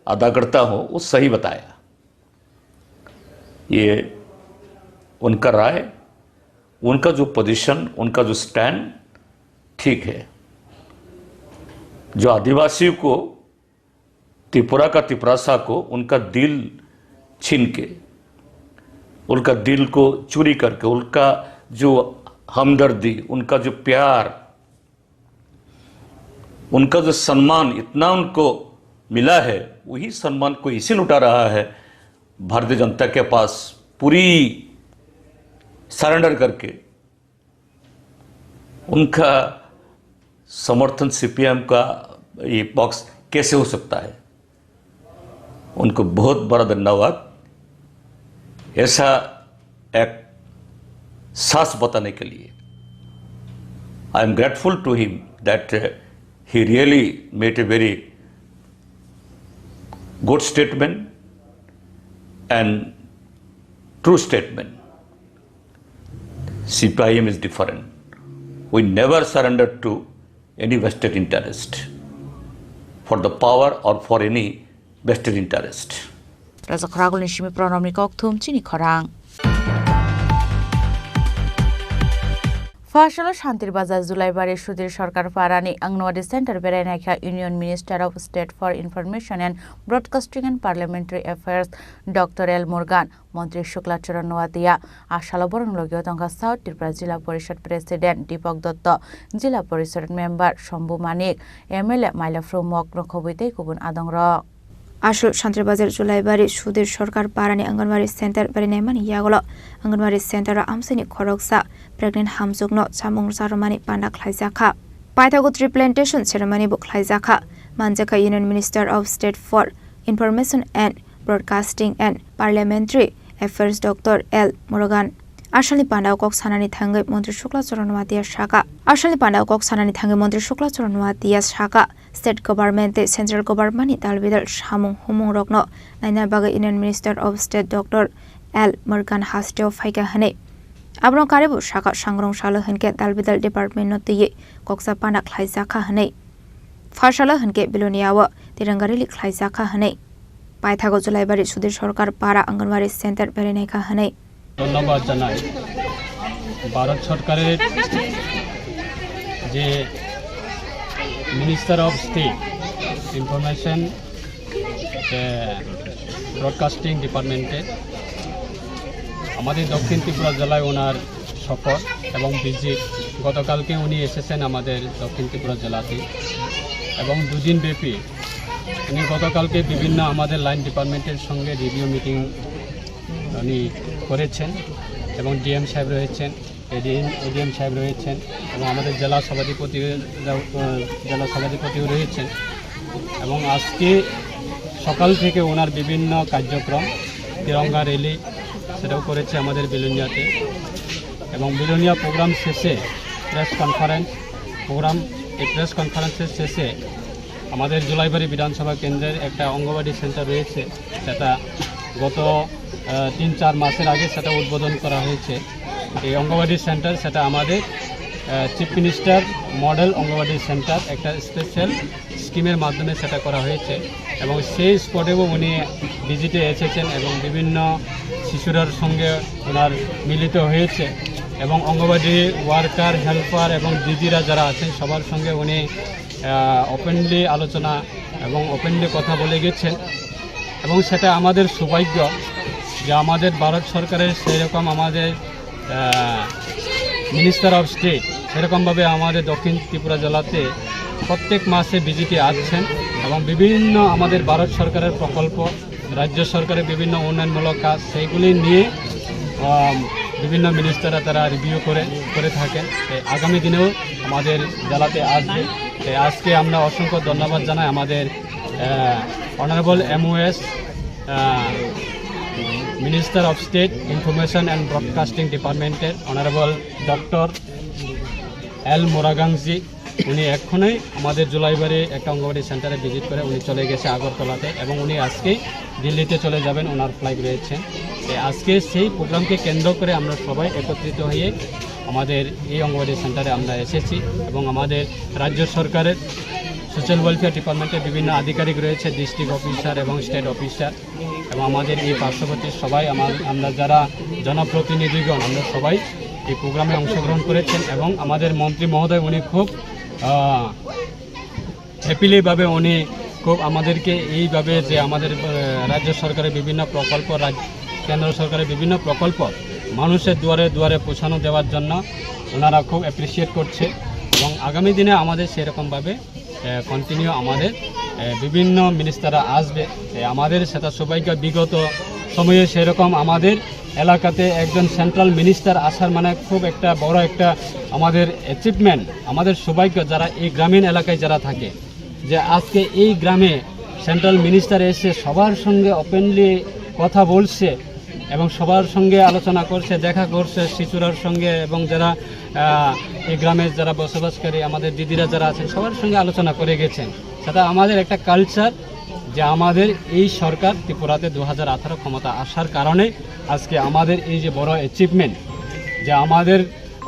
अदा करता हूँ, वो सही बताया। ये उनका राय, उनका जो पोजीशन, उनका जो स्टैंड ठीक है। जो आदिवासी को, त्रिपुरा का तिपरासा को उनका दिल छीन के, उनका दिल को चोरी करके, उनका जो हमदर्दी, उनका जो प्यार, उनका जो सम्मान इतना उनको मिला है, वही सम्मान को इसे लुटा रहा है भारतीय जनता के पास पूरी सरेंडर करके। उनका समर्थन सीपीएम का ये पक्ष कैसे हो सकता है? उनको बहुत बड़ा धन्यवाद ऐसा एक साच बताने के लिए। I am grateful to him that, uh, he really made a very good statement and true statement. C P I M is different. We never surrender to any vested interest for the power or for any vested interest. Raja Khoragulni simi Pranabni kokthum chini khorang. Phasalo Shantir Bazar Julaibari Sudhir Sarkar Parani Anganwadi Center berai naikha Union Minister of State for Information and Broadcasting and Parliamentary Affairs Doctor L Murugan. Montri Shukla Charan Noatia a salo borokni logio tongkha South Tripura Jila Porishad President Deepak Dotto, Jila Porishad Member Shambhu Manik, M L A Maila Phrumok, Nokhobwi tei kubun adongrok. Aswk Shantir Bazar Julaibari Sudhir Sarkar Parani Anganwadi Center berinaimani yagulo Anganwadi Center o amchaini khoroksa pregnant hamjwkno chamung charwmani panda khlaijakha. Paithago tree plantation ceremony bo khlaijakha. Manjakha Union Minister of State for Information and Broadcasting and Parliamentary Affairs Doctor L Murugan. Asalni pandao kok sanani thangwi Montri Shukla Charan Noatia saka. Asalni pandao kok sanani thangwi Montri Shukla Charan Noatia saka, State Government tei Central Government ni dalbidal samung humung rokno naina bagwi Union Minister of State Doctor L Murugan hasteo phaikha hwnwi. Abono karibu saka sangrong salo hinkhe dalbidal department no twiwi koksa panda khlaijakha hwnwi. Phasalo hinkhe Belonia o Tiranga rally khlaijakha hwnwi. Paithago Julaibari Sudhir Sarkar Para Anganwadi Center berinaikha hwnwi. ধন্যবাদ জানাই ভারত সরকারের যে minister of state information broadcasting ডিপার্টমেন্টের আমাদের দক্ষিণ ত্রিপুরা জেলায় ওনার সফর এবং ভিজিট। গতকালকে উনি এসেছেন আমাদের দক্ষিণ ত্রিপুরা জেলাতে এবং দুদিন ব্যাপী উনি গতকালকে বিভিন্ন আমাদের লাইন ডিপার্টমেন্টের সঙ্গে রিভিউ মিটিং উনি করেছেন এবং ডিএম সাহেব রয়েছেন, এডিএম, এডিএম সাহেব রয়েছেন এবং আমাদের জেলা সভাধিপতি, জেলা সভাধিপতিও রয়েছেন এবং আজকে সকাল থেকে ওনার বিভিন্ন কার্যক্রম, তিরঙ্গা র্যালি, সেটাও করেছে আমাদের বিলোনিয়াতে। এবং বিলোনিয়া প্রোগ্রাম শেষে প্রেস কনফারেন্স প্রোগ্রাম, এই প্রেস কনফারেন্সের শেষে আমাদের জুলাইবাড়ি বিধানসভা কেন্দ্রের একটা অঙ্গনওয়াড়ি সেন্টার রয়েছে, সেটা গত, আহ, তিন চার মাসের আগে সেটা উদ্বোধন করা হয়েছে। এই অঙ্গনওয়াড়ি সেন্টার সেটা আমাদের, আহ, চিফ মিনিস্টার মডেল অঙ্গনওয়াড়ি সেন্টার, একটা স্পেশাল স্কিমের মাধ্যমে সেটা করা হয়েছে এবং সেই স্পটেও উনি ভিজিটে এসেছেন এবং বিভিন্ন শিশুরার সঙ্গে ওনার মিলিত হয়েছে এবং অঙ্গনবাড়ি ওয়ার্কার, হেল্পার এবং দিদিরা যারা আছেন সবার সঙ্গে উনি ওপেনলি আলোচনা এবং ওপেনলি কথা বলে গেছেন। এবং সেটা আমাদের সৌভাগ্য যে আমাদের ভারত সরকারের সেই রকম আমাদের মিনিস্টার অফ স্টেট সেরকমভাবে আমাদের দক্ষিণ ত্রিপুরা জেলাতে প্রত্যেক মাসে ভিজিটে আসছেন এবং বিভিন্ন আমাদের ভারত সরকারের প্রকল্প, রাজ্য সরকারের বিভিন্ন উন্নয়নমূলক কাজ, সেইগুলি নিয়ে আম, বিভিন্ন মিনিস্টাররা তারা রিভিউ করে করে থাকেন। তাই আগামী দিনেও আমাদের জেলাতে আসবে। তাই আজকে আমরা অসংখ্য ধন্যবাদ জানাই আমাদের honourable MoS, minister of state information and broadcasting ডিপার্টমেন্টের অনারেবল ডক্টর এল মোরাগাংজি। উনি এক্ষুনি আমাদের জুলাইবাড়ি একটা অঙ্গনবাড়ি সেন্টারে ভিজিট করে উনি চলে গেছে আগরতলাতে এবং উনি আজকেই দিল্লিতে চলে যাবেন, ওনার ফ্লাইট রয়েছে। তাই আজকে সেই প্রোগ্রামকে কেন্দ্র করে আমরা সবাই একত্রিত হয়ে আমাদের এই অঙ্গনবাড়ি সেন্টারে আমরা এসেছি এবং আমাদের রাজ্য সরকারের সোশ্যাল ওয়েলফেয়ার ডিপার্টমেন্টের বিভিন্ন আধিকারিক রয়েছে, ডিস্ট্রিক্ট অফিসার এবং স্টেট অফিসার এবং আমাদের এই পার্শ্ববর্তী সবাই আমার, আমরা যারা জনপ্রতিনিধিগণ, আমরা সবাই এই প্রোগ্রামে অংশগ্রহণ করেছেন এবং আমাদের মন্ত্রী মহোদয় উনি খুব হ্যাপিলিভাবে উনি খুব আমাদেরকে এইভাবে যে আমাদের আহ, রাজ্য সরকারের বিভিন্ন প্রকল্প, রাজ- কেন্দ্র সরকারের বিভিন্ন প্রকল্প মানুষের দুয়ারে দুয়ারে পৌঁছানো দেওয়ার জন্য ওনারা খুব অ্যাপ্রিসিয়েট করছে এবং আগামী দিনে আমাদের সেরকমভাবে কন্টিনিউ আমাদের আহ, বিভিন্ন মিনিস্টাররা আসবে। আহ, আমাদের সেটা সৌভাগ্য, বিগত সময়ে সেরকম আমাদের এলাকাতে একজন সেন্ট্রাল মিনিস্টার আসার মানে খুব একটা বড় একটা আমাদের অ্যাচিভমেন্ট, আমাদের সৌভাগ্য যারা এই গ্রামীণ এলাকায় যারা থাকে, যে আজকে এই গ্রামে সেন্ট্রাল মিনিস্টার এসে সবার সঙ্গে ওপেনলি কথা বলছে এবং সবার সঙ্গে আলোচনা করছে, দেখা করছে শিশুরার সঙ্গে এবং যারা আহ, এই গ্রামে যারা বসবাসকারী আমাদের দিদিরা যারা আছেন সবার সঙ্গে আলোচনা করে গেছেন। সেটা আমাদের একটা কালচার যে আমাদের এই সরকার ত্রিপুরাতে দু হাজার আঠারো ক্ষমতা আসার কারণে আজকে আমাদের এই যে বড় অ্যাচিভমেন্ট, যে আমাদের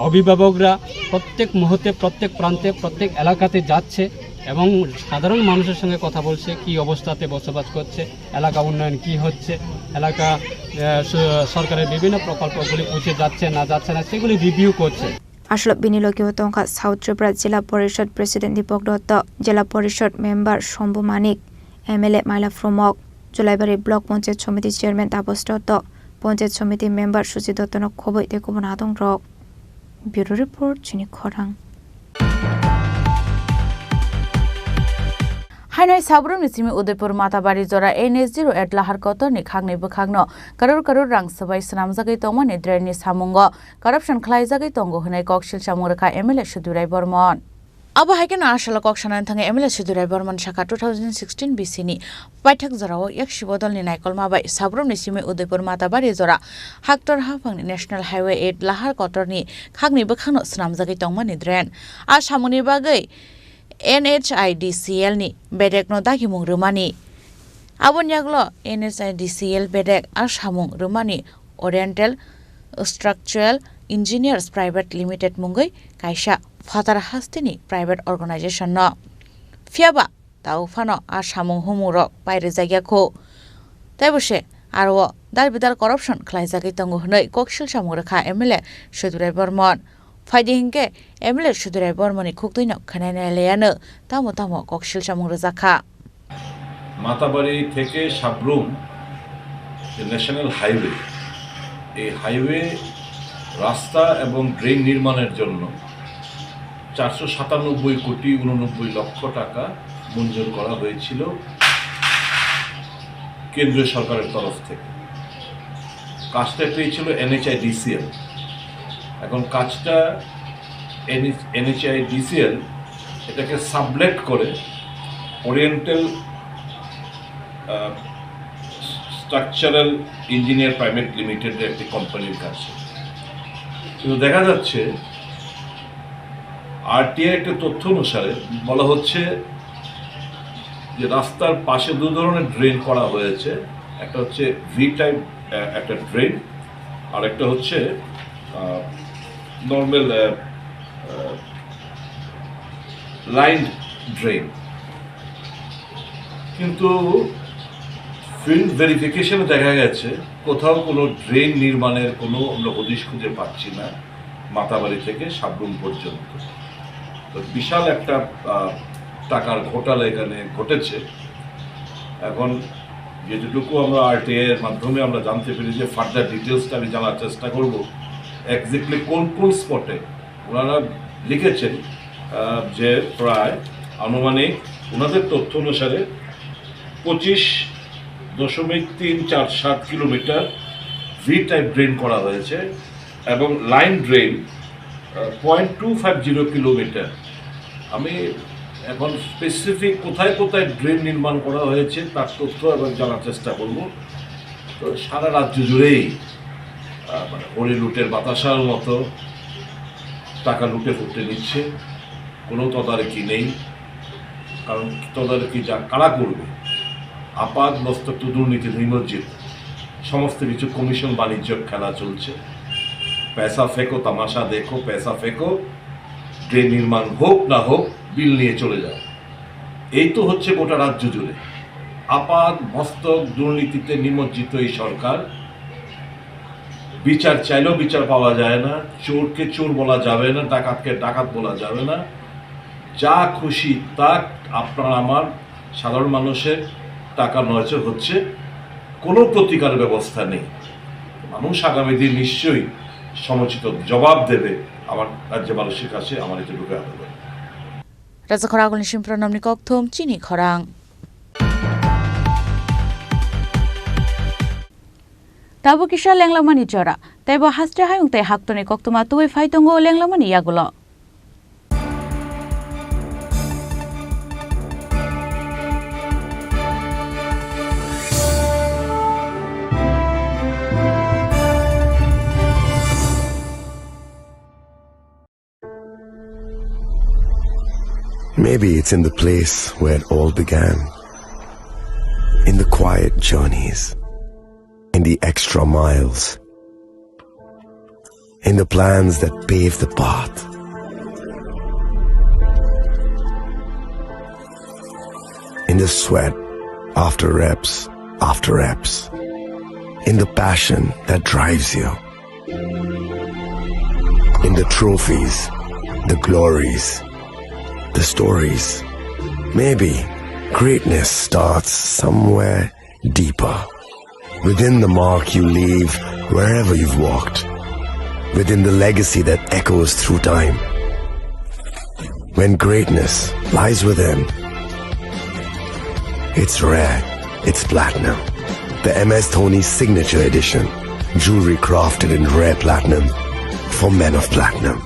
অভিভাবকরা প্রত্যেক মুহূর্তে, প্রত্যেক প্রান্তে, প্রত্যেক এলাকাতে যাচ্ছে এবং সাধারণ মানুষের সঙ্গে কথা বলছে, কি অবস্থাতে বসবাস করছে, এলাকা উন্নয়ন কি হচ্ছে, এলাকা আহ, স- সরকারের বিভিন্ন প্রকল্পগুলি পৌঁছে যাচ্ছে না যাচ্ছে না সেগুলি রিভিউ করছে। Aswk bini logi o tongkha South Tripura Jila Porishod President Deepak Dutta, Jila Porishod Member Shombu Manik, M L A Maila Phromok, Julaibari Block Panchayat Somiti Chairman Taposh Dutta, Panchayat Somiti Member Suchi Dutta no khoboi tei kubun adong rok. Bureau Report, Chini Khorang. Hainai Sabrumni simi Udaipur Matabari jora N H zero eight Lahar Kotorni khakni bwkhakno karor karor rang swbai swnamjagwi tongmani drainni samungo corruption khlaijagwi tongo hwnwi koksil chamung rwkha M L A Sudurai Bormon. Abo hai kheno asalo kok sanani thangwi M L A Sudurai Bormon sakha two thousand sixteen B C ni paithak jorao yaksi bodolni naikolma bai Sabrumni simi Udaipur Matabari jora haktor haphangni National Highway eight Lahar Kotorni khakni bwkhakno swnamjagwi tongmani drain. A samungni bagwi N H I D C L ni bedekno dagimung rwmani. Aboni yagulo N H I D C L bedek a samung rwmani Oriental Structural Engineers Private Limited mungwi kaisa phatar hasteni private organization no. Phiya ba tao phano a samung humung rok pairijakya kho. Tei bo se aro o dar bidar corruption khlaijagwi tongo hwnwi koksil samung rwkha M L A Sudurai Bormon. Phaidi hinkhe M L A Sudurai Bormoni khuktwino khwnai nai laiano tamo tamo koksil samung rwjakha. Matabari থেকে সাবরুম যে national highway, এই হাইওয়ে রাস্তা এবং ড্রেন নির্মাণের জন্য চারশো সাতানব্বই কোটি ঊননব্বই লক্ষ টাকা মঞ্জুর করা হয়েছিল কেন্দ্রীয় সরকারের তরফ থেকে। কাজটা পেয়েছিল এনএইচআইডিসিএল। এখন কাজটা এনএইচআইডিসিএল এটাকে সাবলেট করে ওরিয়েন্টাল স্ট্রাকচারাল ইঞ্জিনিয়ার প্রাইভেট লিমিটেডের একটি কোম্পানির কাছে। কিন্তু দেখা যাচ্ছে আরটিআই একটা তথ্য অনুসারে বলা হচ্ছে যে রাস্তার পাশে দু ধরনের ড্রেন করা হয়েছে, একটা হচ্ছে ভি টাইপ একটা ড্রেন, আর একটা হচ্ছে নর্মাল লাইন ড্রেন। কিন্তু ফিল্ড ভেরিফিকেশনে দেখা গেছে কোথাও কোনো ড্রেন নির্মাণের কোনো আমরা হদিশ খুঁজে পাচ্ছি না, মাতাবাড়ি থেকে সাবরুম পর্যন্ত। তো বিশাল একটা, আহ, টাকার ঘোটালা এখানে ঘটেছে। এখন যেটুকু আমরা আরটিআই এর মাধ্যমে আমরা জানতে পেরেছি, ফার্দার ডিটেলসটা আমি জানার চেষ্টা করব। এক্স্যাক্টলি কোন কোন স্পটে ওনারা লিখেছেন, আহ, যে প্রায় আনুমানিক ওনাদের তথ্য অনুসারে পঁচিশ দশমিক তিন চার সাত কিলোমিটার ভি টাইপ ড্রেন করা হয়েছে এবং line drain point two five zero kilometre. আমি এখন স্পেসিফিক কোথায় কোথায় ড্রেন নির্মাণ করা হয়েছে তার তথ্য এবং জানার চেষ্টা করব। তো সারা রাজ্য জুড়েই, আহ, মানে, হরি লুটের বাতাসার মতো টাকা লুটে ফুটে নিচ্ছে, কোনো তদারকি নেই। কারণ তদারকি যা কারা করবে? আপাদ মস্তক তো দুর্নীতি নিমজ্জিত, সমস্ত কিছু কমিশন বাণিজ্য খেলা চলছে। পয়সা ফেকো, তামাশা দেখো, পয়সা ফেকো, ড্রেন নির্মাণ হোক না হোক, বিল নিয়ে চলে যাও। এই তো হচ্ছে গোটা রাজ্য জুড়ে আপাদ মস্তক দুর্নীতিতে নিমজ্জিত এই সরকার। বিচার চাইলেও বিচার পাওয়া যায় না, চোরকে চোর বলা যাবে না, ডাকাতকে ডাকাত বলা যাবে না। যা খুশি তা আপনার আমার সাধারণ মানুষের টাকা নড়চড় হচ্ছে, কোনো প্রতিকার ব্যবস্থা নেই। মানুষ আগামী দিন নিশ্চয়ই সমুচিত জবাব দেবে। আমার রাজ্যবাসীর কাছে আমার এটুকু আবেদন। Raja khorang agulni simpra nomni kokthum chini khorang. Tabuk kisa lenglamani jora, teibo haste hayung tei haktoni koktwma tubui phai tongo lenglamani yagulo. Maybe it's in the place where it all began. In the quiet journeys, in the extra miles, in the plans that pave the path, in the sweat after reps after reps, in the passion that drives you. In the trophies, the glories, the stories. Maybe greatness starts somewhere deeper. Within the mark you leave wherever you've walked. Within the legacy that echoes through time. When greatness lies within, it's rare, it's platinum. The M S Dhoni Signature Edition. Jewelry crafted in rare platinum for men of platinum.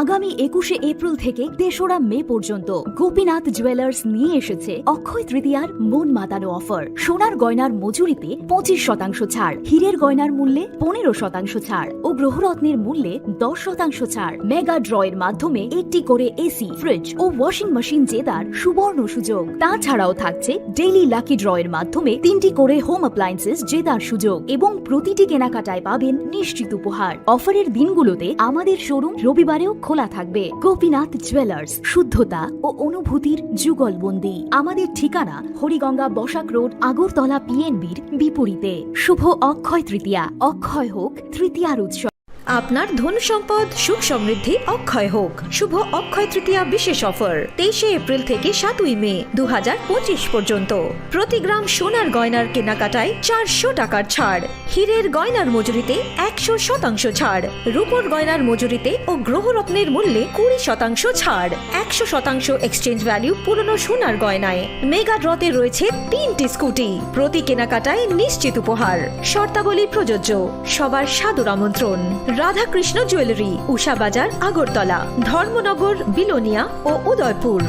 আগামী একুশে এপ্রিল থেকে তেসরা মে পর্যন্ত গোপীনাথ জুয়েলার্স নিয়ে এসেছে অক্ষয় তৃতীয়ার মন মাতানো অফার। সোনার গয়নার মজুরিতে পঁচিশ শতাংশ ছাড়, হীরের গয়নার মূল্যে পনেরো শতাংশ ছাড় ও গ্রহরত্নের মূল্যে দশ শতাংশ ছাড়। মেগা ড্রয়ের মাধ্যমে একটি করে এসি, ফ্রিজ ও ওয়াশিং মেশিন জেতার সুবর্ণ সুযোগ। তাছাড়াও থাকছে ডেইলি লাকি ড্রয়ের মাধ্যমে তিনটি করে হোম অ্যাপ্লায়েন্সেস জেতার সুযোগ এবং প্রতিটি কেনাকাটায় পাবেন নিশ্চিত উপহার। অফারের দিনগুলোতে আমাদের শোরুম রবিবারেও খোলা থাকবে। গোপীনাথ জুয়েলার্স, শুদ্ধতা ও অনুভূতির যুগলবন্দি। আমাদের ঠিকানা হরিগঙ্গা বসাক রোড, আগরতলা পিএনবির বিপরীতে। শুভ অক্ষয় তৃতীয়া, অক্ষয় হোক তৃতীয়ার উৎসব। আপনার ধন সম্পদ সুখ সমৃদ্ধি অক্ষয় হোক। শুভ অক্ষয় তৃতীয়া বিশেষ অফার তেইশে এপ্রিল থেকে সাতই মে দু হাজার পঁচিশ পর্যন্ত। প্রতি গ্রাম সোনার গয়নার কেনাকাটায় চারশো টাকার ছাড়, হীরের গয়নার মজুরিতে একশো শতাংশ ছাড়, রূপোর গয়নার মজুরিতে ও গ্রহরত্নের মূল্যে কুড়ি শতাংশ ছাড়, একশো শতাংশ এক্সচেঞ্জ ভ্যালু পুরনো সোনার গয়নায়। মেগা ড্রতে রয়েছে তিনটি স্কুটি, প্রতি কেনাকাটায় নিশ্চিত উপহার। শর্তাবলী প্রযোজ্য। সবার সাদর আমন্ত্রণ। রাধাকৃষ্ণ জুয়েলারি, উষা বাজার, আগরতলা, ধর্মনগর, বিলোনিয়া ও Udaipur.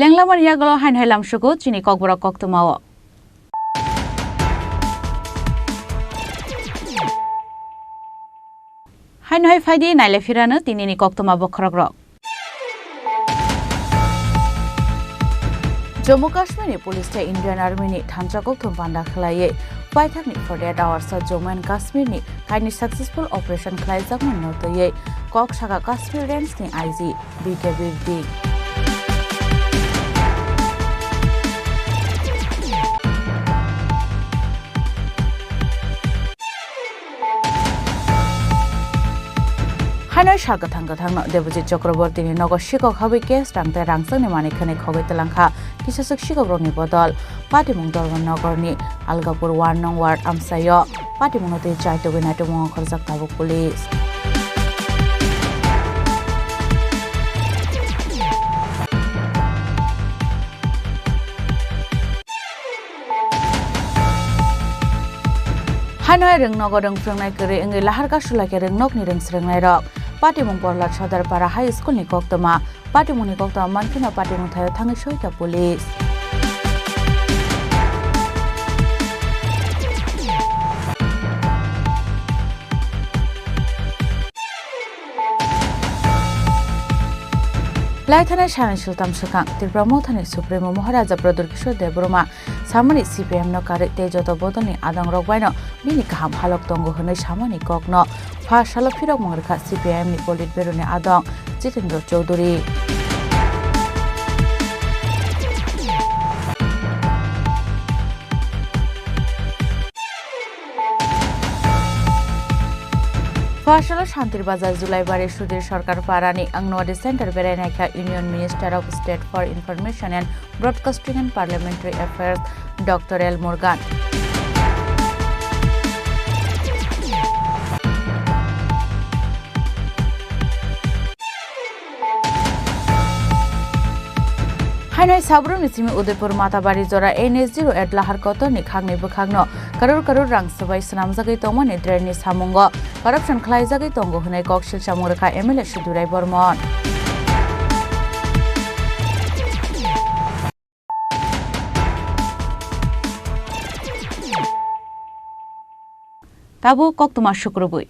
Lenglamani yagulo haino hai lamsugo chini kokborok koktwmao. Haino hai phaidi naile phirano tinini koktwma bokhorokrok. Jammu Kashmir ni police tei Indian Army ni thansa kokthum panda khlaiwi paithakni forty-eight hours o Jammu and Kashmir ni kainwi successful operation khlaijakmani no twiwi kok saka Kashmir Range ni I G. B K Birdi. Haino sal kwthang kwthangno Debojit Chakrabortini nogo sikok habwi cash rang tei rangchakni manwi khwnwi khogwi twlangkha kisaswk sikokrokni bodol. Patimung Dorban Nogorni Algapur one nong ward amchaio patimungno twi chaitugwi naitukmung ongkhorjak tabuk police. Haino rwngnogo rwng phwrwngnai kwrwi wngwi laharka sulaikhe rwngnokni rwng swrwngnairok. Patimung Porlad Sodar Para High School ni koktwma. Patimungni koktwma mankheno patimung thaio thangwi soita police. Laithanai sani sultam swkang Tripura Mothani Supremo Maharaja Pradyut Kishore Debbarma samani C P I M no karwi tei joto bodolni adongrok baino bini kaham halok tongo hwnwi samani kokno. Pha salo phirok mangrwkha C P I M ni Politburo ni adong Jitendra Chowdhury. Pha salo Shantir Bazar Julaibari Sudhir Sarkar Parani Anganwadi Center berai naikha Union Minister of State for Information and Broadcasting and Parliamentary Affairs Doctor L Murugan. Haino Sabrumni simi Udaipur Matabari jora N S D road Lahar Kotorni khangni bwkhakno karor karor rang swbai swnamjagwi tongmani drainni samungo corruption khlaijagwi tongo hwnwi kok silsa mangrwkha M L A Sudurai Bormon. Tabuk koktwma sukrubwi.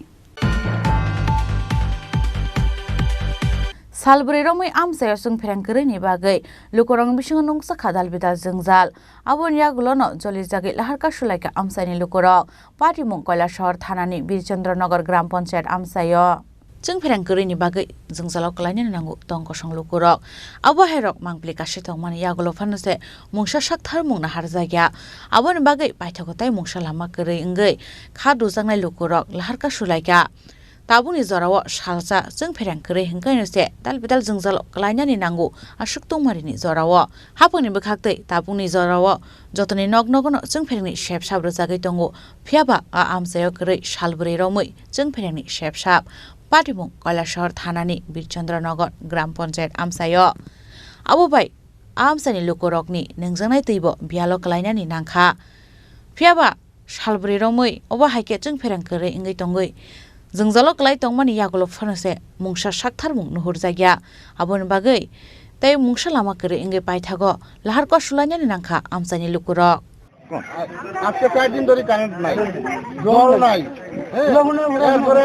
Salbwrwi romwi amchaio chwngpherang kwrwini bagwi lukurokni bisingo nungsa kha dalbidal jwngjal. Aboni yagulono jolijagwi laharka sulaikha amchaini lukurok. Patimung Kailasahar thanani Birchandranagar Gram Panchayat amchaio. Chwngpherang kwrwini bagwi jwngjalo kwlainani nango tong kosong lukurok. Abo hairok mangpili kasi tongmani yagulo phano se mungsa saktharmung naharjakya. Aboni bagwi paithago tei mungsa lama kwrwi wngwi kha dujaknai lukurok laharka sulaikha. Tabukni jorao salsa chwngpherang kwrwi hwnkhe se dalbidal jwngjalo kwlainani nango aswk tongmarini jorao. Haphangni bwkhaktwi tabukni jorao jotoni nok nogono chwngpherangni sepsap rwjagwi tongo. Phiyaba a amchaio kwrwi salbwrwi romwi chwngpherangni sepsap. Patimung Kailasahar thanani Birchandranagar Gram Panchayat amchaio. Abo bai a amchaini lukurokni nungjaknai twibo biyalo kwlainani nangkha. Phiyaba salbwrwi romwi obo hai khe chwngpherang kwrwi wngwi tongwi jwngjalo kwlai tongmani yagulo phano se mungsa saktharmung nuhurjakya. Aboni bagwi tei mungsa lama kwrwi wngwi paithago laharko sulainani nangkha amchaini lukurok. আজকে চার দিন ধরে কারেন্ট নাই, জল নাই, হ্যাঁ, এরপরে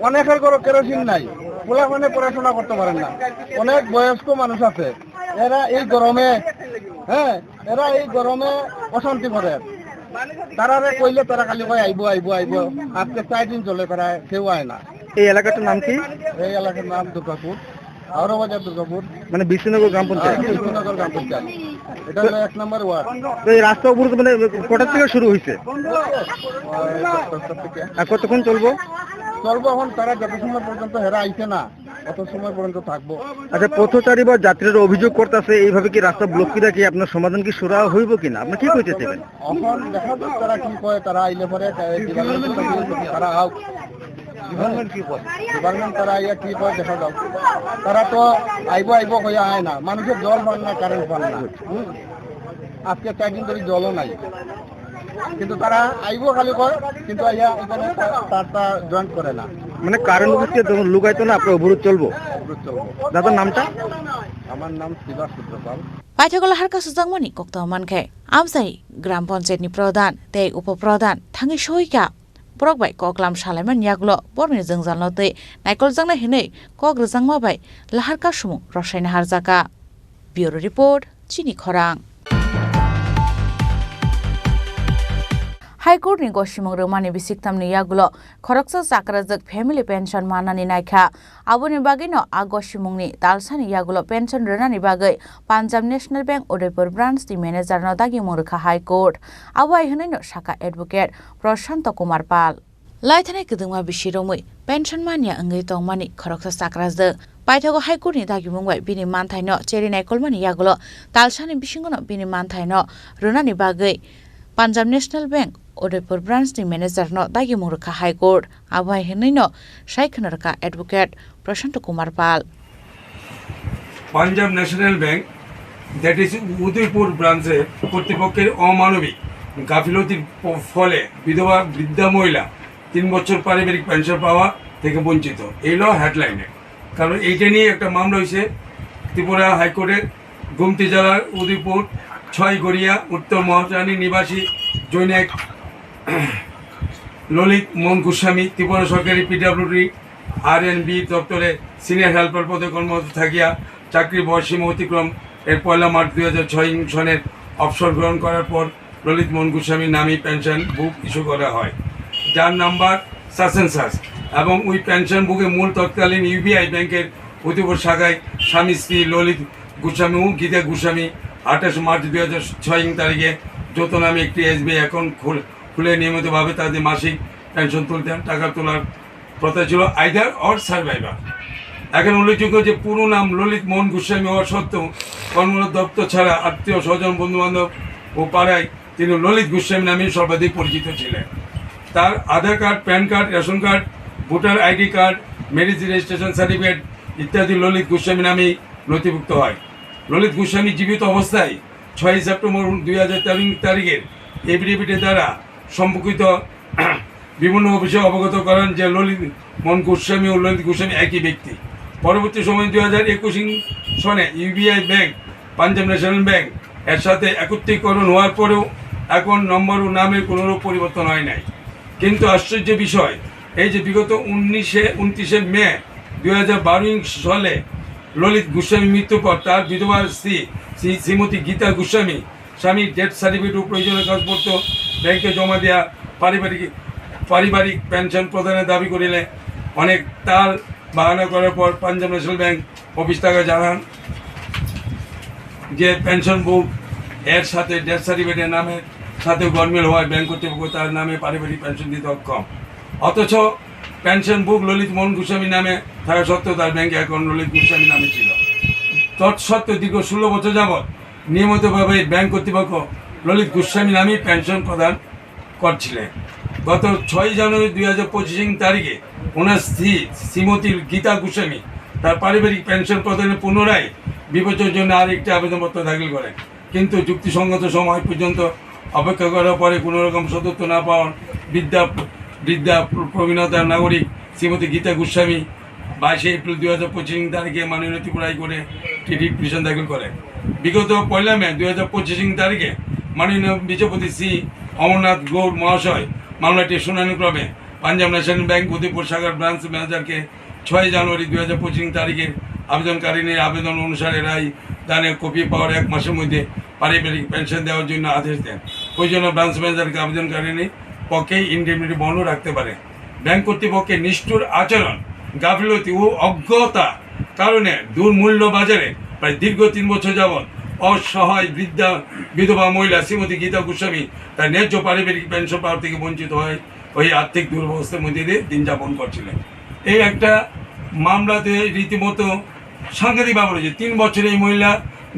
অনেকের ঘরে কেরোসিন নাই, পোলাপানে পড়াশোনা করতে পারেন না, অনেক বয়স্ক মানুষ আছে, এরা এই গরমে, হ্যাঁ, এরা এই গরমে অশান্তি করে। তারারে কইলে তারা খালি কয়, "আইবো, আইবো, আইবো।" আজকে চার দিন চলে, তারা কেউ আয় না। এই এলাকাটার নাম কি? এই এলাকার নাম দুর্গাপুর, হাওড়া বাজার দুর্গাপুর। মানে বিশ্বনগর গ্রাম পঞ্চায়েত? হ্যাঁ, বিশ্বনগর গ্রাম পঞ্চায়েত। এটা হলো এক নম্বর ওয়ার্ড। তো এই রাস্তা অবরোধ মানে কটার থেকে শুরু হয়েছে? ওই দশটা থেকে। আর কতক্ষণ চলবো? চলবো এখন, তারা যত সময় পর্যন্ত হেরা আইছে না, অত সময় পর্যন্ত থাকবো। আচ্ছা, পথচারী বা যাত্রীরা অভিযোগ করতেছে, এইভাবে কি রাস্তা ব্লক করে রাখি আপনার সমাধান কি সুরা হইব কিনা? আপনি কি কইতে চাইবেন? এখন দেখা যাক তারা কি কয়, তারা আইলে পরে, এ, department তারা আউক। Department কি কয়? Department তারা আইয়া কি কয় দেখা যাক। তারা তো আইবো আইবো কইয়া আয় না, মানুষের জল পান না, কারেন্ট পান না। হুম? আজকে চার দিন ধরে জলও নাই, কিন্তু তারা আইবো খালি কয়, কিন্তু আইয়া এখানে তা-, তারটা জয়েন্ট করে না। মানে কারেন্ট অফিসে যখন লুকাইতো না, আপনার অবরোধ চলবো? অবরোধ চলবো। দাদার নামটা? আমার নাম শিবা সূত্রপাল। Paithakgo lahar kasukjakmani kokto mankhe, amchai gram panchayat ni pradhan tei upo pradhan thangwi soika. Borok bai koklam salaimani yagulo borokni jwngjalno twi naikoljaknai hwnwi kok rwjakma bai lahar kasumung rosaina harjaka. Bureau Report, Chini Khorang. High Court ni gosimung rwmani bisiktham ni yagulo khoroksa chakrajwk family pension manani naikha. Aboni bagwino a gosimungni talsani yagulo pension rwnani bagwi Punjab National Bank Udaipur Branch ni manager no dagimung rwkha High Court. Abo hai hwnwino sakha advocate Prashanto Kumar Pal. Laithanai kwdwngma bisi romwi pension manya wngwi tongmani khoroksa chakrajwk. Paithago High Court ni dagimung bai bini manthaino cheri naikolmani yagulo talsani bisingono bini manthaino rwnani bagwi Punjab National Bank Udaipur Branch ni manager no dagimung rwkha High Court. Abo hai hwnwino sai khwna rwkha advocate Prashanto Kumar Pal. Punjab National Bank, that is Udaipur branch-এ কর্তৃপক্ষের অমানবিক গাফিলতির প-, ফলে বিধবা বৃদ্ধা মহিলা তিন বছর পারিবারিক পেনশন পাওয়া থেকে বঞ্চিত। এই হলো হেডলাইনে। কারণ এইটা নিয়ে একটা মামলা হয়েছে ত্রিপুরা হাইকোর্টের, গোমতী জেলার উদয়পুর ছয় গড়িয়া উত্তর মহারানী নিবাসী জৈন এক ললিত মোহন গোস্বামী ত্রিপুরা সরকারি পিডব্লিউডি আরএনবি দপ্তরে সিনিয়র হেল্পার পদে কর্মরত থাকিয়া চাকরির বয়সীমা অতিক্রম এর পয়লা মার্চ দুই হাজার ছয় সনের অবসর গ্রহণ করার পর ললিত মোহন গোস্বামীর নামে পেনশন বুক ইস্যু করা হয়, যার নাম্বার সাস এন্ড সাস, এবং ওই পেনশন বুকে মূল তৎকালীন ইউবিআই ব্যাংকের উদয়পুর শাখায় স্বামী স্ত্রী ললিত গোস্বামী ও গীতা গোস্বামী আঠাশ মার্চ দুই হাজার ছয় তারিখে যৌথ নামে একটি এসবিআই অ্যাকাউন্ট খুলে খুলে নিয়মিতভাবে তাদের মাসিক পেনশন তুলতেন। টাকা তোলার প্রথা ছিল আইদার অর সার্ভাইভার। এখন উল্লেখযোগ্য যে পুরো নাম ললিত মোহন গোস্বামী হওয়া সত্ত্বেও কর্মরত দপ্তর ছাড়া আত্মীয় স্বজন, বন্ধুবান্ধব ও পাড়ায় তিনি ললিত গোস্বামী নামেই সর্বাধিক পরিচিত ছিলেন। তার Aadhaar card, PAN card, ration card, voter ID card, marriage registration certificate ইত্যাদি ললিত গোস্বামী নামেই নথিভুক্ত হয়। ললিত গোস্বামী জীবিত অবস্থায় ছয়ই সেপ্টেম্বর দুই হাজার তেরো তারিখের এফিডেভিটের দ্বারা সম্পর্কিত বিভিন্ন অফিসে অবগত করেন যে ললিত মোহন গোস্বামী ও ললিত গোস্বামী একই ব্যক্তি। পরবর্তী সময়ে দুই হাজার একুশ সনে UBI bank, Punjab national bank এর সাথে একত্রীকরণ হওয়ার পরেও অ্যাকাউন্ট নম্বর ও নামে কোনো রূপ পরিবর্তন হয় নাই। কিন্তু আশ্চর্য বিষয়, এই যে বিগত উনিশে, ঊনত্রিশে মে দুই হাজার বারো সালে ললিত গোস্বামী মৃত্যুর পর তার বিধবা স্ত্রী শ্রী-, শ্রীমতী গীতা গোস্বামী স্বামীর ডেথ সার্টিফিকেট ও প্রয়োজনীয় কাগজপত্র ব্যাংকে জমা দেওয়া, পারিবারিক, পারিবারিক পেনশন প্রদানের দাবি করিলে অনেক তাল বাহানা করার পর পাঞ্জাব ন্যাশনাল ব্যাংক অফিস তাকে জানান যে পেনশন বুক এর সাথে ডেথ সার্টিফিকেটের নামের সাথে গরমিল হওয়ায় ব্যাংক কর্তৃপক্ষ তার নামে পারিবারিক পেনশন দিতে অক্ষম। অথচ পেনশন বুক ললিত মোহন গোস্বামীর নামে থাকা সত্ত্বেও তার ব্যাংক অ্যাকাউন্ট ললিত গোস্বামীর নামে ছিল। তৎসত্ত্বেও দীর্ঘ ষোলো বছর যাবৎ নিয়মিতভাবে ব্যাংক কর্তৃপক্ষ ললিত গোস্বামী নামেই পেনশন প্রদান করছিলেন। গত ছয় জানুয়ারি দুই হাজার পঁচিশ তারিখে ওনার স্ত্রী শ্রীমতী গীতা গোস্বামী তার পারিবারিক পেনশন প্রদানের পুনরায় বিবেচনার জন্য আরেকটি আবেদনপত্র দাখিল করেন, কিন্তু যুক্তিসঙ্গত সময় পর্যন্ত অপেক্ষা করার পরে কোনো রকম সদুত্তর না পাওয়ার বৃদ্ধা, বৃদ্ধা প্রবীণতার নাগরিক শ্রীমতী গীতা গোস্বামী বাইশে এপ্রিল দুই হাজার পঁচিশ তারিখে মাননীয় ত্রিপুরা হাইকোর্টে একটি রিট পিটিশন দাখিল করে। বিগত পয়লা মে দুই হাজার পঁচিশ তারিখে মাননীয় বিচারপতি শ্রী অমরনাথ গৌর মহাশয় মামলাটির শুনানি ক্রমে পাঞ্জাব ন্যাশনাল ব্যাংক উদয়পুর শাখার ব্রাঞ্চ ম্যানেজারকে ছয় জানুয়ারি দুই হাজার পঁচিশ তারিখের আবেদনকারিনীর আবেদন অনুসারে রায় দানের কপি পাওয়ার এক মাসের মধ্যে পারিবারিক পেনশন দেওয়ার জন্য আদেশ দেন। প্রয়োজনে ব্রাঞ্চ ম্যানেজারকে আবেদনকারিনীর পক্ষে ইনডেমনিটি বন্ডও রাখতে পারে। ব্যাংক কর্তৃপক্ষের নিষ্ঠুর আচরণ, গাফিলতি ও অজ্ঞতা কারণে দুর্মূল্য বাজারে প্রায় দীর্ঘ তিন বছর যাবৎ অসহায় বৃদ্ধা, বিধবা মহিলা শ্রীমতী গীতা গোস্বামী তার ন্যায্য পারিবারিক পেনশন পাওয়া থেকে বঞ্চিত হয়ে ওই আর্থিক দুরবস্থার মধ্যে দিয়ে দিন যাপন করছিলেন। এই একটা মামলাতে রীতিমতো সাংঘাতিক ব্যাপার হয়েছে। তিন বছরে এই মহিলা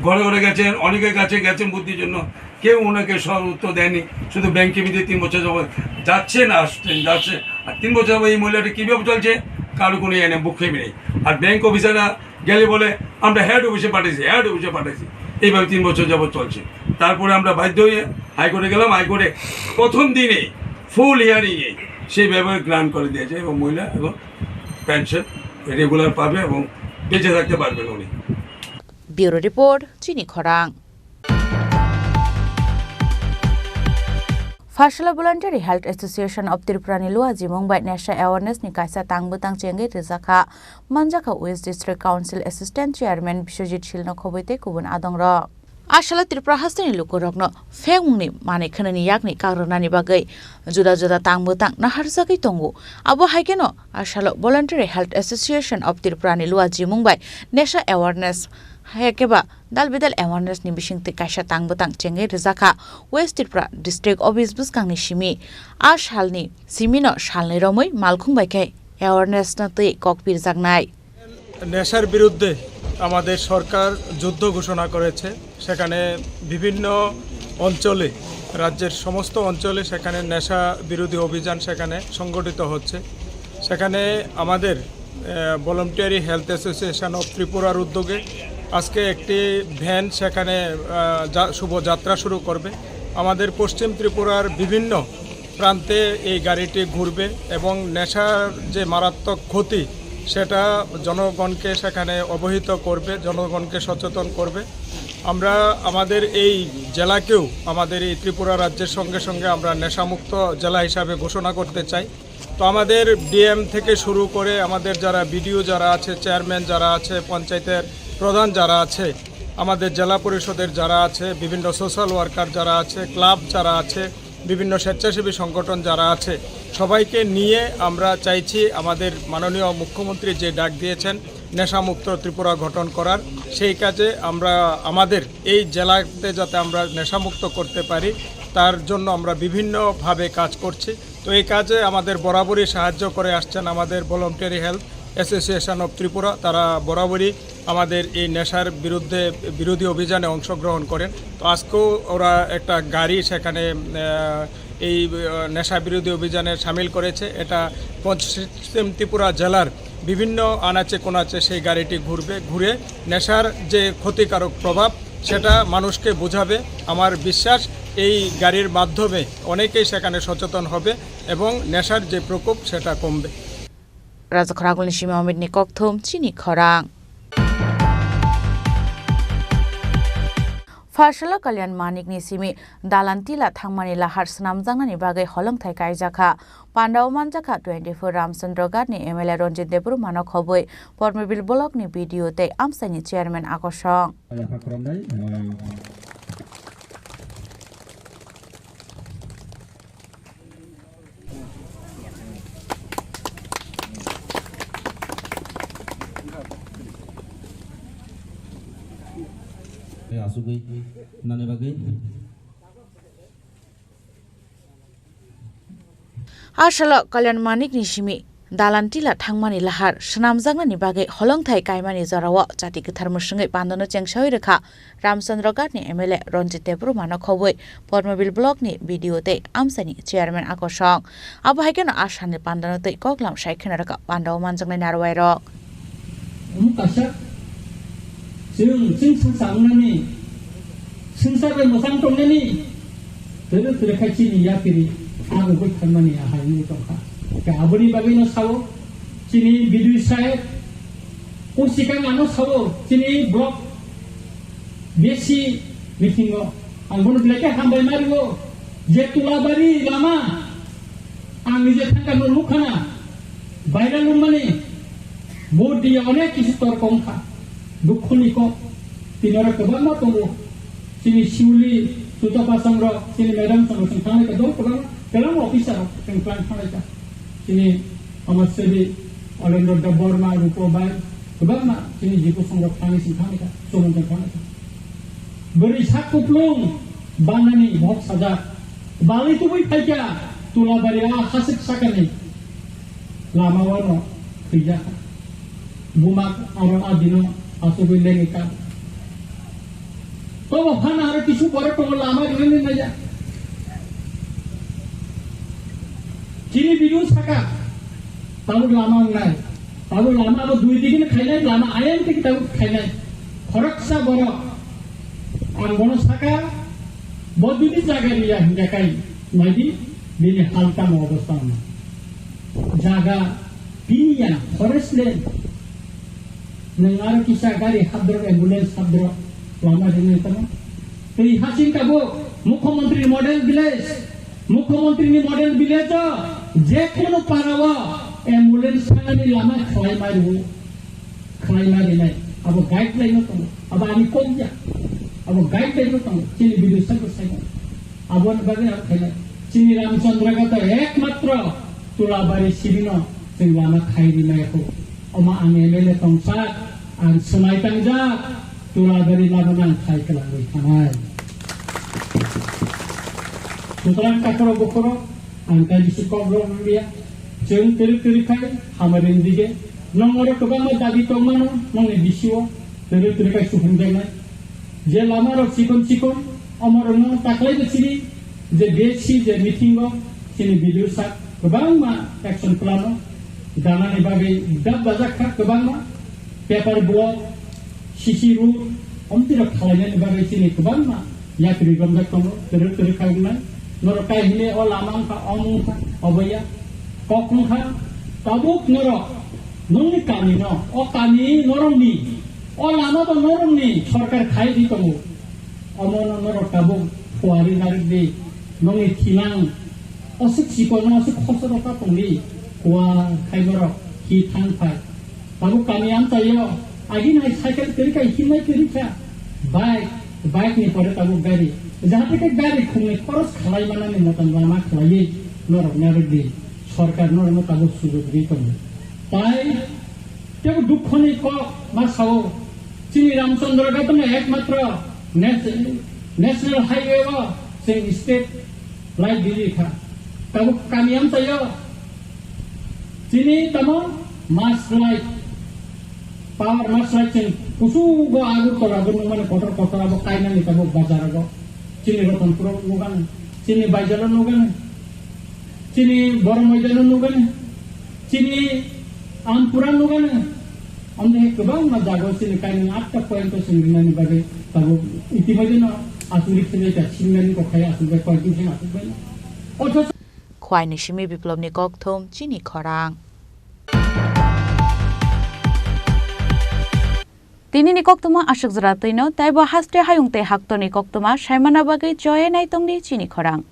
ঘরে ঘরে গেছেন, অনেকের কাছে গেছেন বুদ্ধির জন্য, কেউ ওনাকে সদুত্তর দেয়নি। শুধু ব্যাংকে বিধি তিন বছর যাবত যাচ্ছেন, আসছেন, যাচ্ছে। আর তিন বছর যাবত এই মহিলাটা কীভাবে চলছে, কারো কোনো ইয়ে নেই, ভ্রুক্ষেপ নেই। আর ব্যাংক অফিসাররা গেলে বলে, "আমরা হেড অফিসে পাঠাইছি, হেড অফিসে পাঠাইছি।" এইভাবে তিন বছর যাবত চলছে। তারপরে আমরা বাধ্য হয়ে হাইকোর্টে গেলাম। হাইকোর্টে প্রথম দিনেই ফুল হিয়ারিংয়ে সেই ব্যাপারে গ্রান্ট করে দিয়েছে এবং মহিলা এবং পেনশন রেগুলার পাবে এবং বেঁচে থাকতে পারবেন উনি। Bureau Report, Chini Khorang. Pharsala Voluntary Health Association of Tripura ni lua jimung bai nesha awareness ni kaisa tang bwtang chengwi rijak kha, manjakha West District Council Assistant Chairman Biswajit Shil no khobwi tei kubun adongrok. Asalo Tripura hasteni lukurokno phengmungni manwi khwnani yakni kakrwnani bagwi juda juda tang bwtang naharjagwi tongo. Abo hai kheno asalo Voluntary Health Association of Tripura ni lua jimung bai nesha awareness, hai khe ba dal bidal awareness ni bisingtwi kaisa tang bwtang chengwi rijak kha West Tripura District Office bwskangni simi. A salni simino salni romwi malkhung bai khe awareness no twi kok pirjaknai. নেশার বিরুদ্ধে আমাদের সরকার যুদ্ধ ঘোষণা করেছে। সেখানে বিভিন্ন অঞ্চলে, রাজ্যের সমস্ত অঞ্চলে সেখানে নেশা বিরোধী অভিযান সেখানে সংগঠিত হচ্ছে। সেখানে আমাদের, আহ, ভলান্টিয়ারি হেলথ অ্যাসোসিয়েশন অফ ত্রিপুরার উদ্যোগে আজকে একটি ভ্যান সেখানে, আহ, যা-, শুভ যাত্রা শুরু করবে। আমাদের পশ্চিম ত্রিপুরার বিভিন্ন প্রান্তে এই গাড়িটি ঘুরবে এবং নেশার যে মারাত্মক ক্ষতি, সেটা জনগণকে সেখানে অবহিত করবে, জনগণকে সচেতন করবে। আমরা আমাদের এই জেলাকেও, আমাদের এই ত্রিপুরা রাজ্যের সঙ্গে সঙ্গে আমরা নেশামুক্ত জেলা হিসাবে ঘোষণা করতে চাই। তো আমাদের ডিএম থেকে শুরু করে আমাদের যারা বিডিও যারা আছে, চেয়ারম্যান যারা আছে, পঞ্চায়েতের প্রধান যারা আছে, আমাদের জেলা পরিষদের যারা আছে, বিভিন্ন সোশ্যাল ওয়ার্কার যারা আছে, ক্লাব যারা আছে, বিভিন্ন স্বেচ্ছাসেবী সংগঠন যারা আছে, সবাইকে নিয়ে আমরা চাইছি আমাদের মাননীয় মুখ্যমন্ত্রী যে ডাক দিয়েছেন নেশামুক্ত ত্রিপুরা গঠন করার, সেই কাজে আমরা আমাদের এই জেলাতে যাতে আমরা নেশামুক্ত করতে পারি, তার জন্য আমরা বিভিন্নভাবে কাজ করছি। তো এই কাজে আমাদের বরাবরই সাহায্য করে আসছেন আমাদের voluntary health association of Tripura. তারা বরাবরই আমাদের এই নেশার বিরুদ্ধে, বিরোধী অভিযানে অংশগ্রহণ করেন। তো আজকেও ওরা একটা গাড়ি সেখানে, আহ, এই, আহ, নেশা বিরোধী অভিযানে সামিল করেছে। এটা পশ্চিম ত্রিপুরা জেলার বিভিন্ন আনাচে কোনাচে সেই গাড়িটি ঘুরবে, ঘুরে নেশার যে ক্ষতিকারক প্রভাব সেটা মানুষকে বোঝাবে। আমার বিশ্বাস এই গাড়ির মাধ্যমে অনেকেই সেখানে সচেতন হবে এবং নেশার যে প্রকোপ সেটা কমবে। Raja Khoragulni simi Amit ni kokthum chini khorang. Pharsalo Kalyan Manik ni simi dalan tila thangmani lahar swnamjaknani bagwi holongthai kaijakha. Pandao manjakha twenty-four Ramchandra Ghat ni M L A Ranjit Debbarma no khobwi Pormobil block ni B D O tei amchaini chairman Akosong. Asugwi nani bagwi. A salo Kalyan Manik ni simi dalan tila thangmani lahar swnamjaknani bagwi holongthai kaimani jorao chati kwthar mwswngwi pandano chengsawi rwkha Ramchandra Ghat ni M L A Ranjit Debbarma no khobwi Pormobil block ni B D O tei amchaini chairman Akosong. Abo hai kheno a salni pandano twi koklam sai kheno rwkha pandao manjaknai narwai rok. Omo kaisa chwng, chwng swngsa wngnani, swngsa bai mwchang tongnani, twrwk twrwk khai chini yapiri abo bai tharmani ahai wngwi tongkha. Khe aboni bagwino sao chini bidui saheb, o sikang ano sao chini block B C meeting o ang bono belai khe hambai ma rwo je Tulabari lama. Ang nije thangka no nukha na, viral wngmani, bo dia onek kisu torko wngkha, dukhu ni kok, tini oro kwbangma tongo, chini Siuli, Sutapa Chongro, chini Madam Chongro, chwng thanglai kha, dol kwbangma, kwbangma officer rok chwng thanglai kha. Chini Amasebi Alendra Debbarma Rupo bai kwbangma chini Jibu Songrok thani sing thani kha, Sumonjang thani kha. Bwrwi sak kuplung banani bhok sajak. Bali tubui phaikha Tulabari a hasik sakani lama wano thwijak. Buma aro a dino asugwi lengwi ka. Tobo phano aro kisu borok tongo lama rwmani naiya. Chini video saka, tabuk lama wngnai. Tabuk lama abo dui digini khainai, lama ayang tiki tabuk khainai. Khoroksa borok, ang bono saka, bo dui jaga riya hingya kai, naidi, bini haltamo obostha wngna. Jaga, bini ya, forest land. Nwng aro kisa gari hapdrop, ambulance hapdrop lama rinwi tongma. Twi hasing tabuk Mukhyamantri ni model village, Mukhyamantri ni model village o je kono para o ambulance thangani lama khlai ma rwo, khlai ma rinai. Abo guideline no tongo, abo ani kok ya, abo guideline no tongo, chini video sabo sai. Aboni bagwi ang khainai. Chini Ramchandra Gata ekmatro Tulabari sirino chwng lama khai rinai kho. Omo ang M L A tongsa, ang swmai tangjak, Tulabari lama nang khai kwlangwi thanai. Sutrang takhoro bukhoro, ang kaisa kok rok nangya. Chwng twrwk twrwk khai, hamarin dige. Nong oro kwbangma dabi tongmano, nongni bisio, twrwk twrwk khai suphung jaknai. Je lama rok chikon chikon, omo rok no taklai bo chini, je B S C, je meeting o, chini video sak, kwbangma action plan o, dana ni bagwi dab bajak kha kwbangma, paper block, C C road, omtwi rok khalainani bagwi chini kwbangma yapri romjak tongo, twrwk twrwk khai wngnai. Norok kai hwnwi o lama wngkha, omo wngkha, obo ya, kok wngkha, tabuk norok nongni kami no, o kami norokni, o lama bo norokni sorkar khai di tongo. Omo no norok tabuk phuarwi narwk di, nongni thinang, aswk chikon, aswk khosoro ta tongdi, kua khai norok hi thang phai. Tabuk kami amchaio, agini hai cycle kwrwi kha, himnai kwrwi kha, bike, bike ni pore tabuk gari. Jahate khe gari khumni khoros khalai manani motom lama khlaiwi norok narwk di, sorkar norokno tabuk sujok rwi tongo. Tai tebo dukhoni kok ma sao, chini Ramchandra Gatano ekmatro nas-, National Highway o chwng state light rwi kha. Tabuk kami amchaio, chini tamo must light, power must light chwng kuchugo Agartala bo nukmani kotor kotor abo kainani tabuk bazar o. Chini Ratanpur o nukani, chini Baijal o nukani, chini Boromoidal o nukani, chini Ampura nukani. Amni kwbangma jaga o chini kainani atta point o chwng rinani bagwi tabuk itimoideno aswk rikhibai kha, singnani kokhai aswk bai, koi din sin aswk bai. Othocho Khwaini simi Biplobni kokthum chini khorang. Tinini koktwma aswk jora twino, taibo haste hayung tei haktorni koktwma saimana bagwi choye naitongdi chini khorang.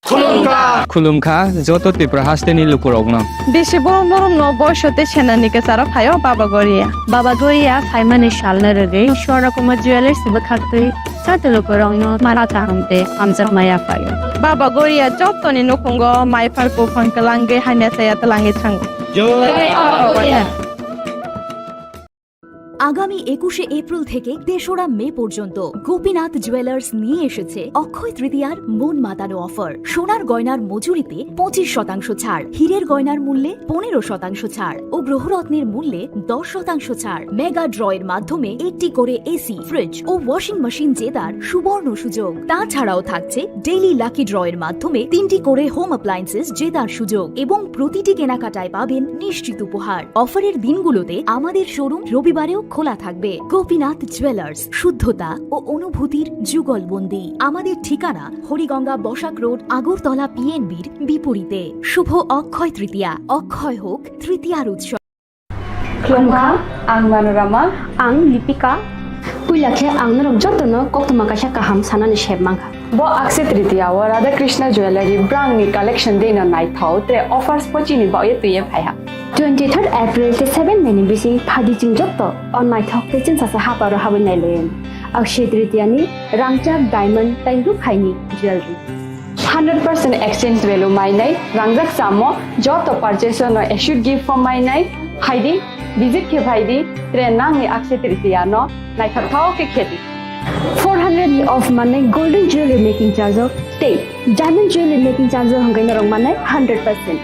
Khulumkha. Khulumkha joto Tripura hasteni lukurokno. Bisi borok norokno boiso tei senani kwcharo phaio Baba Goria. Baba Goria phaimani salno rwgwi Swarna Kumar Jewellers bwkhaktwi joto lukurokno mara kaham tei hamjakma yaphaio. Baba Goria jotoni nukhungo maiphar buphang kwlangwi hamya chaya twlangwi thango. Jai Baba Goria. আগামী একুশে এপ্রিল থেকে তেসরা মে পর্যন্ত গোপীনাথ জুয়েলার্স নিয়ে এসেছে অক্ষয় তৃতীয়ার মন মাতানো অফার। সোনার গয়নার মজুরিতে পঁচিশ শতাংশ ছাড়, হীরের গয়নার মূল্যে পনেরো শতাংশ ছাড় ও গ্রহরত্নের মূল্যে দশ শতাংশ ছাড়। মেগা ড্রয়ের মাধ্যমে একটি করে এসি, ফ্রিজ ও ওয়াশিং মেশিন জেতার সুবর্ণ সুযোগ। তাছাড়াও থাকছে ডেইলি লাকি ড্রয়ের মাধ্যমে তিনটি করে হোম অ্যাপ্লায়েন্সেস জেতার সুযোগ এবং প্রতিটি কেনাকাটায় পাবেন নিশ্চিত উপহার। অফারের দিনগুলোতে আমাদের শোরুম রবিবারেও খোলা থাকবে। গোপীনাথ জুয়েলার্স, শুদ্ধতা ও অনুভূতির যুগলবন্দি। আমাদের ঠিকানা হরিগঙ্গা বসাক রোড, আগরতলা পিএনবির বিপরীতে। শুভ অক্ষয় তৃতীয়া, অক্ষয় হোক তৃতীয়ার উৎসব। Khulumkha, ang Manorama. Ang Lipika. Puila khe ang norok jotono koktwma kaisa kaham sanani sep mankha. Bo Akshaya Tritiya o Radha Krishna Jewellery brangni collection dino naithok tre offers pochini baoye twiye phaiha. Twenty third April tei seven May ni bising phaidi chwng joto o naithok tei chwngsasa haparo habwi nailaiyani. Akshaya Tritiya ni rangchak diamond tei rukhaini jewellery. Hundred percent exchange value mainai rangjak samo joto purchase no assured gift form mainai phaidi, visit khe phaidi, tre nangni Akshaya Tritiya no naithok thao khe khedi. Four hundred ni off manwi golden jewelry making charge o tei diamond jewelry making charge o hwnkhe norok manai hundred percent.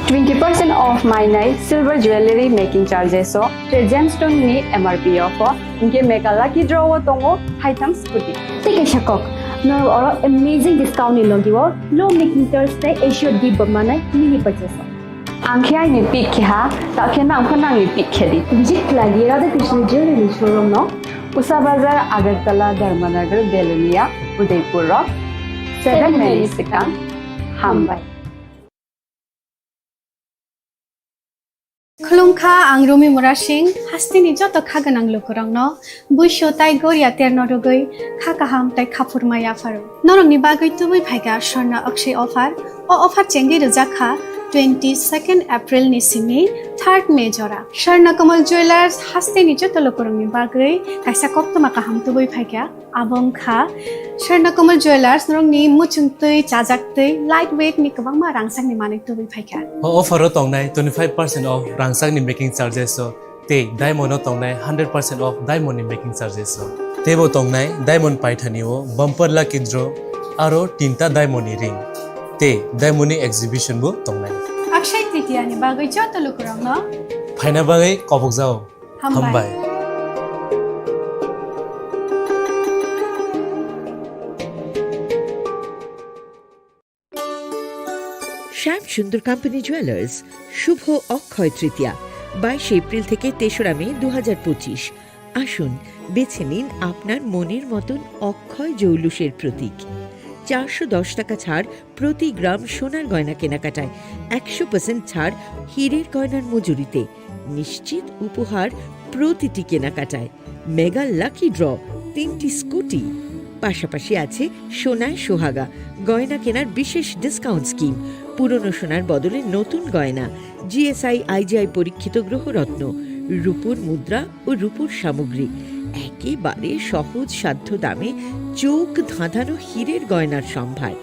Twenty percent off mainai silver jewelry making charges o tei gemstone ni M R P o pho hwnkhe mega lucky draw o tongo haitham scooty. Tei kaisa kok, norok oro amazing discount ni logi o low making charge tei assured gift bo manai mini purchase o. Ang khe aini pick khe ha, ta khe nang pho nangni pick khe di. Visit khlai di Radha Krishna Jewelry ni showroom no. Usa Bazar, Agartala, Dharmanagar, Belonia, Udaipur o seven May ni swkang. Hambai. Khulumkha, ang Rumi Murasing, hasteni joto kha gwnang lukurokno buisu tai goria terno rwgwi kha kaham tai khaphurma yapharo. Norokni bagwi tubui phaikha Swarna Akshay offer. O offer chengwi rwjak kha twenty second April ni simi third May jora. Swarna Kamal Jewelers hasteni joto lukurokni bagwi kaisa koktwma kaham tubui phaikha. Abo wngkha Swarna Kamal Jewelers, norokni muchungtwi, chajaktwi, light weight ni kwbangma rangchakni manwi tubui phaikha. O offer o tongnai twenty five percent off rangchakni making charges o tei diamond o tongnai hundred percent off diamond ni making charges o. Teibo tongnai diamond paithani o bumper lucky draw aro tinta diamond ni ring tei diamond ni exhibition bo tongnai. Akshay Tritiya ni bagwi joto lukurokno phaina bagwi kobokjao. Hambai. Hambai. শ্যাম সুন্দর company jewellers, শুভ অক্ষয় তৃতীয়া, বাইশে এপ্রিল থেকে তেসরা মে দু হাজার পঁচিশ। আসুন, বেছে নিন আপনার মনের মতন অক্ষয় জৌলুসের প্রতীক। চারশো দশ টাকা ছাড় প্রতি গ্রাম সোনার গয়না কেনাকাটায়, একশো পার্সেন্ট ছাড় হীরের গয়নার মজুরিতে, নিশ্চিত উপহার প্রতিটি কেনাকাটায়, মেগা লাকি ড্র, তিনটি স্কুটি, পাশাপাশি আছে সোনায় সোহাগা গয়না কেনার বিশেষ ডিসকাউন্ট স্কিম, পুরনো সোনার বদলে নতুন গয়না, জিএসআই আইজিআই পরীক্ষিত গ্রহরত্ন, রূপোর মুদ্রা ও রূপোর সামগ্রী, একেবারে সহজ সাধ্য দামে চোখ ধাঁধানো হীরের গয়নার সম্ভার।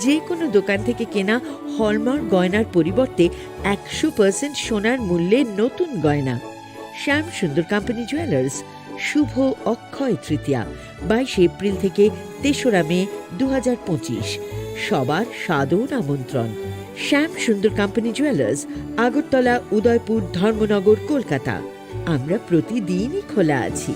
যে কোনো দোকান থেকে কেনা হলমার্ক গয়নার পরিবর্তে একশো পার্সেন্ট সোনার মূল্যে নতুন গয়না। শ্যাম সুন্দর কোম্পানি জুয়েলার্স, শুভ অক্ষয় তৃতীয়া, বাইশে এপ্রিল থেকে তেসরা মে দু হাজার পঁচিশ। সবার সাদর আমন্ত্রণ। শ্যাম সুন্দর কোম্পানি জুয়েলার্স, আগরতলা, উদয়পুর, ধর্মনগর, কলকাতা। আমরা প্রতিদিনই খোলা আছি।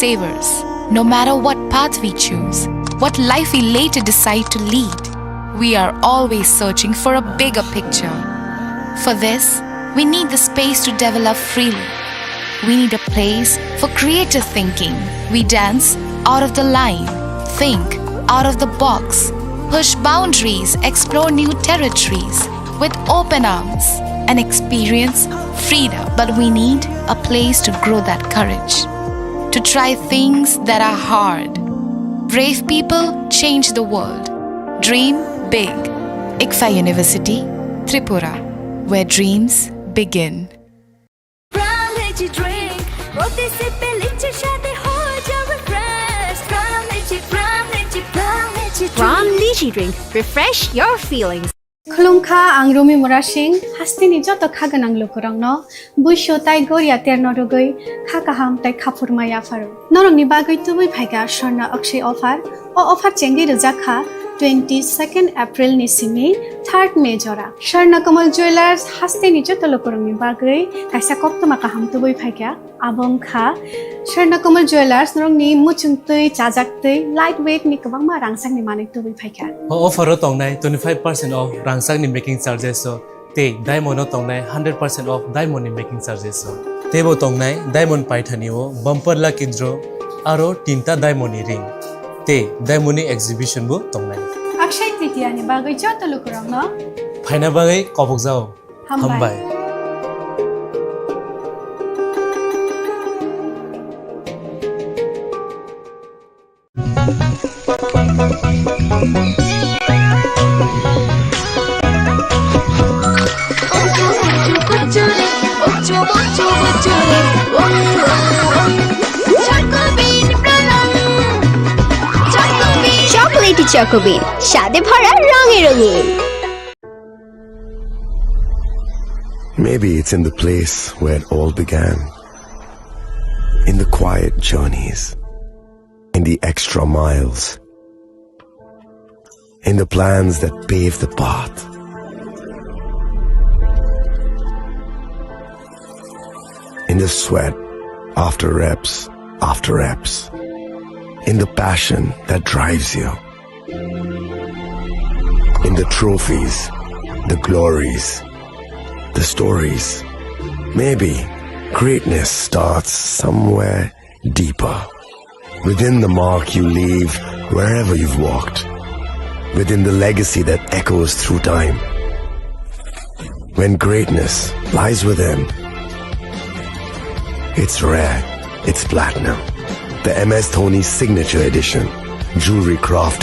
Savers, no matter what path we choose, what life we later decide to lead, we are always searching for a bigger picture. For this, we need the space to develop freely. We need a place for creative thinking. We dance out of the line, think out of the box, push boundaries, explore new territories with open arms and experience freedom. But we need a place to grow that courage, to try things that are hard. Brave people change the world. Dream big. ICFAI University, Tripura, where dreams begin. Pram Lychee Drink, প্রতি সিপে লিচির স্বাদে হয়ে যাবে fresh। Pram Lychee, Pram Lychee, Pram Lychee Drink. Pram Lychee Drink, refresh your feelings. Khulumkha, ang Rumi Murasing, hasteni joto kha gwnang lukurokno buisu tai goria terno rwgwi kha kaham tai khaphurma yapharo. Norokni bagwi tubui phaikha Swarna Akshay offer. O offer chengwi rwjak kha twenty second April ni simi third May jora. Swarna Kamal Jewelers hasteni joto lukurokni bagwi kaisa koktwma kaham tubui phaikha. Abo wngkha Swarna Kamal Jewelers, norokni muchungtwi, chajaktwi, light weight ni kwbangma rangchakni manwi tubui phaikha. O offer o tongnai twenty five percent off rangchakni making charges o Tei diamond o tongnai hundred percent of diamond ni making charges o. Teibo tongnai diamond paithani o bumper lucky draw aro tinta diamond ni ring. Tei diamond ni exhibition bo tongnai. Akshay Tritiya ni bagwi joto lukurokno phaina bagwi kobokjao. Hambai. Hambai. Chocolatey Choco Bean, স্বাদে ভরা রঙে রঙিন। Maybe it's in the place where it all began. In the quiet journeys. In the extra miles. In the plans that pave the path. In the sweat after reps after reps. In the passion that drives you. In the trophies, the glories, the stories. Maybe greatness starts somewhere deeper. Within the mark you leave wherever you've walked. Within the legacy that echoes through time. When greatness lies within, it's rare, it's platinum. The M S Dhoni Signature Edition. Jewelry crafted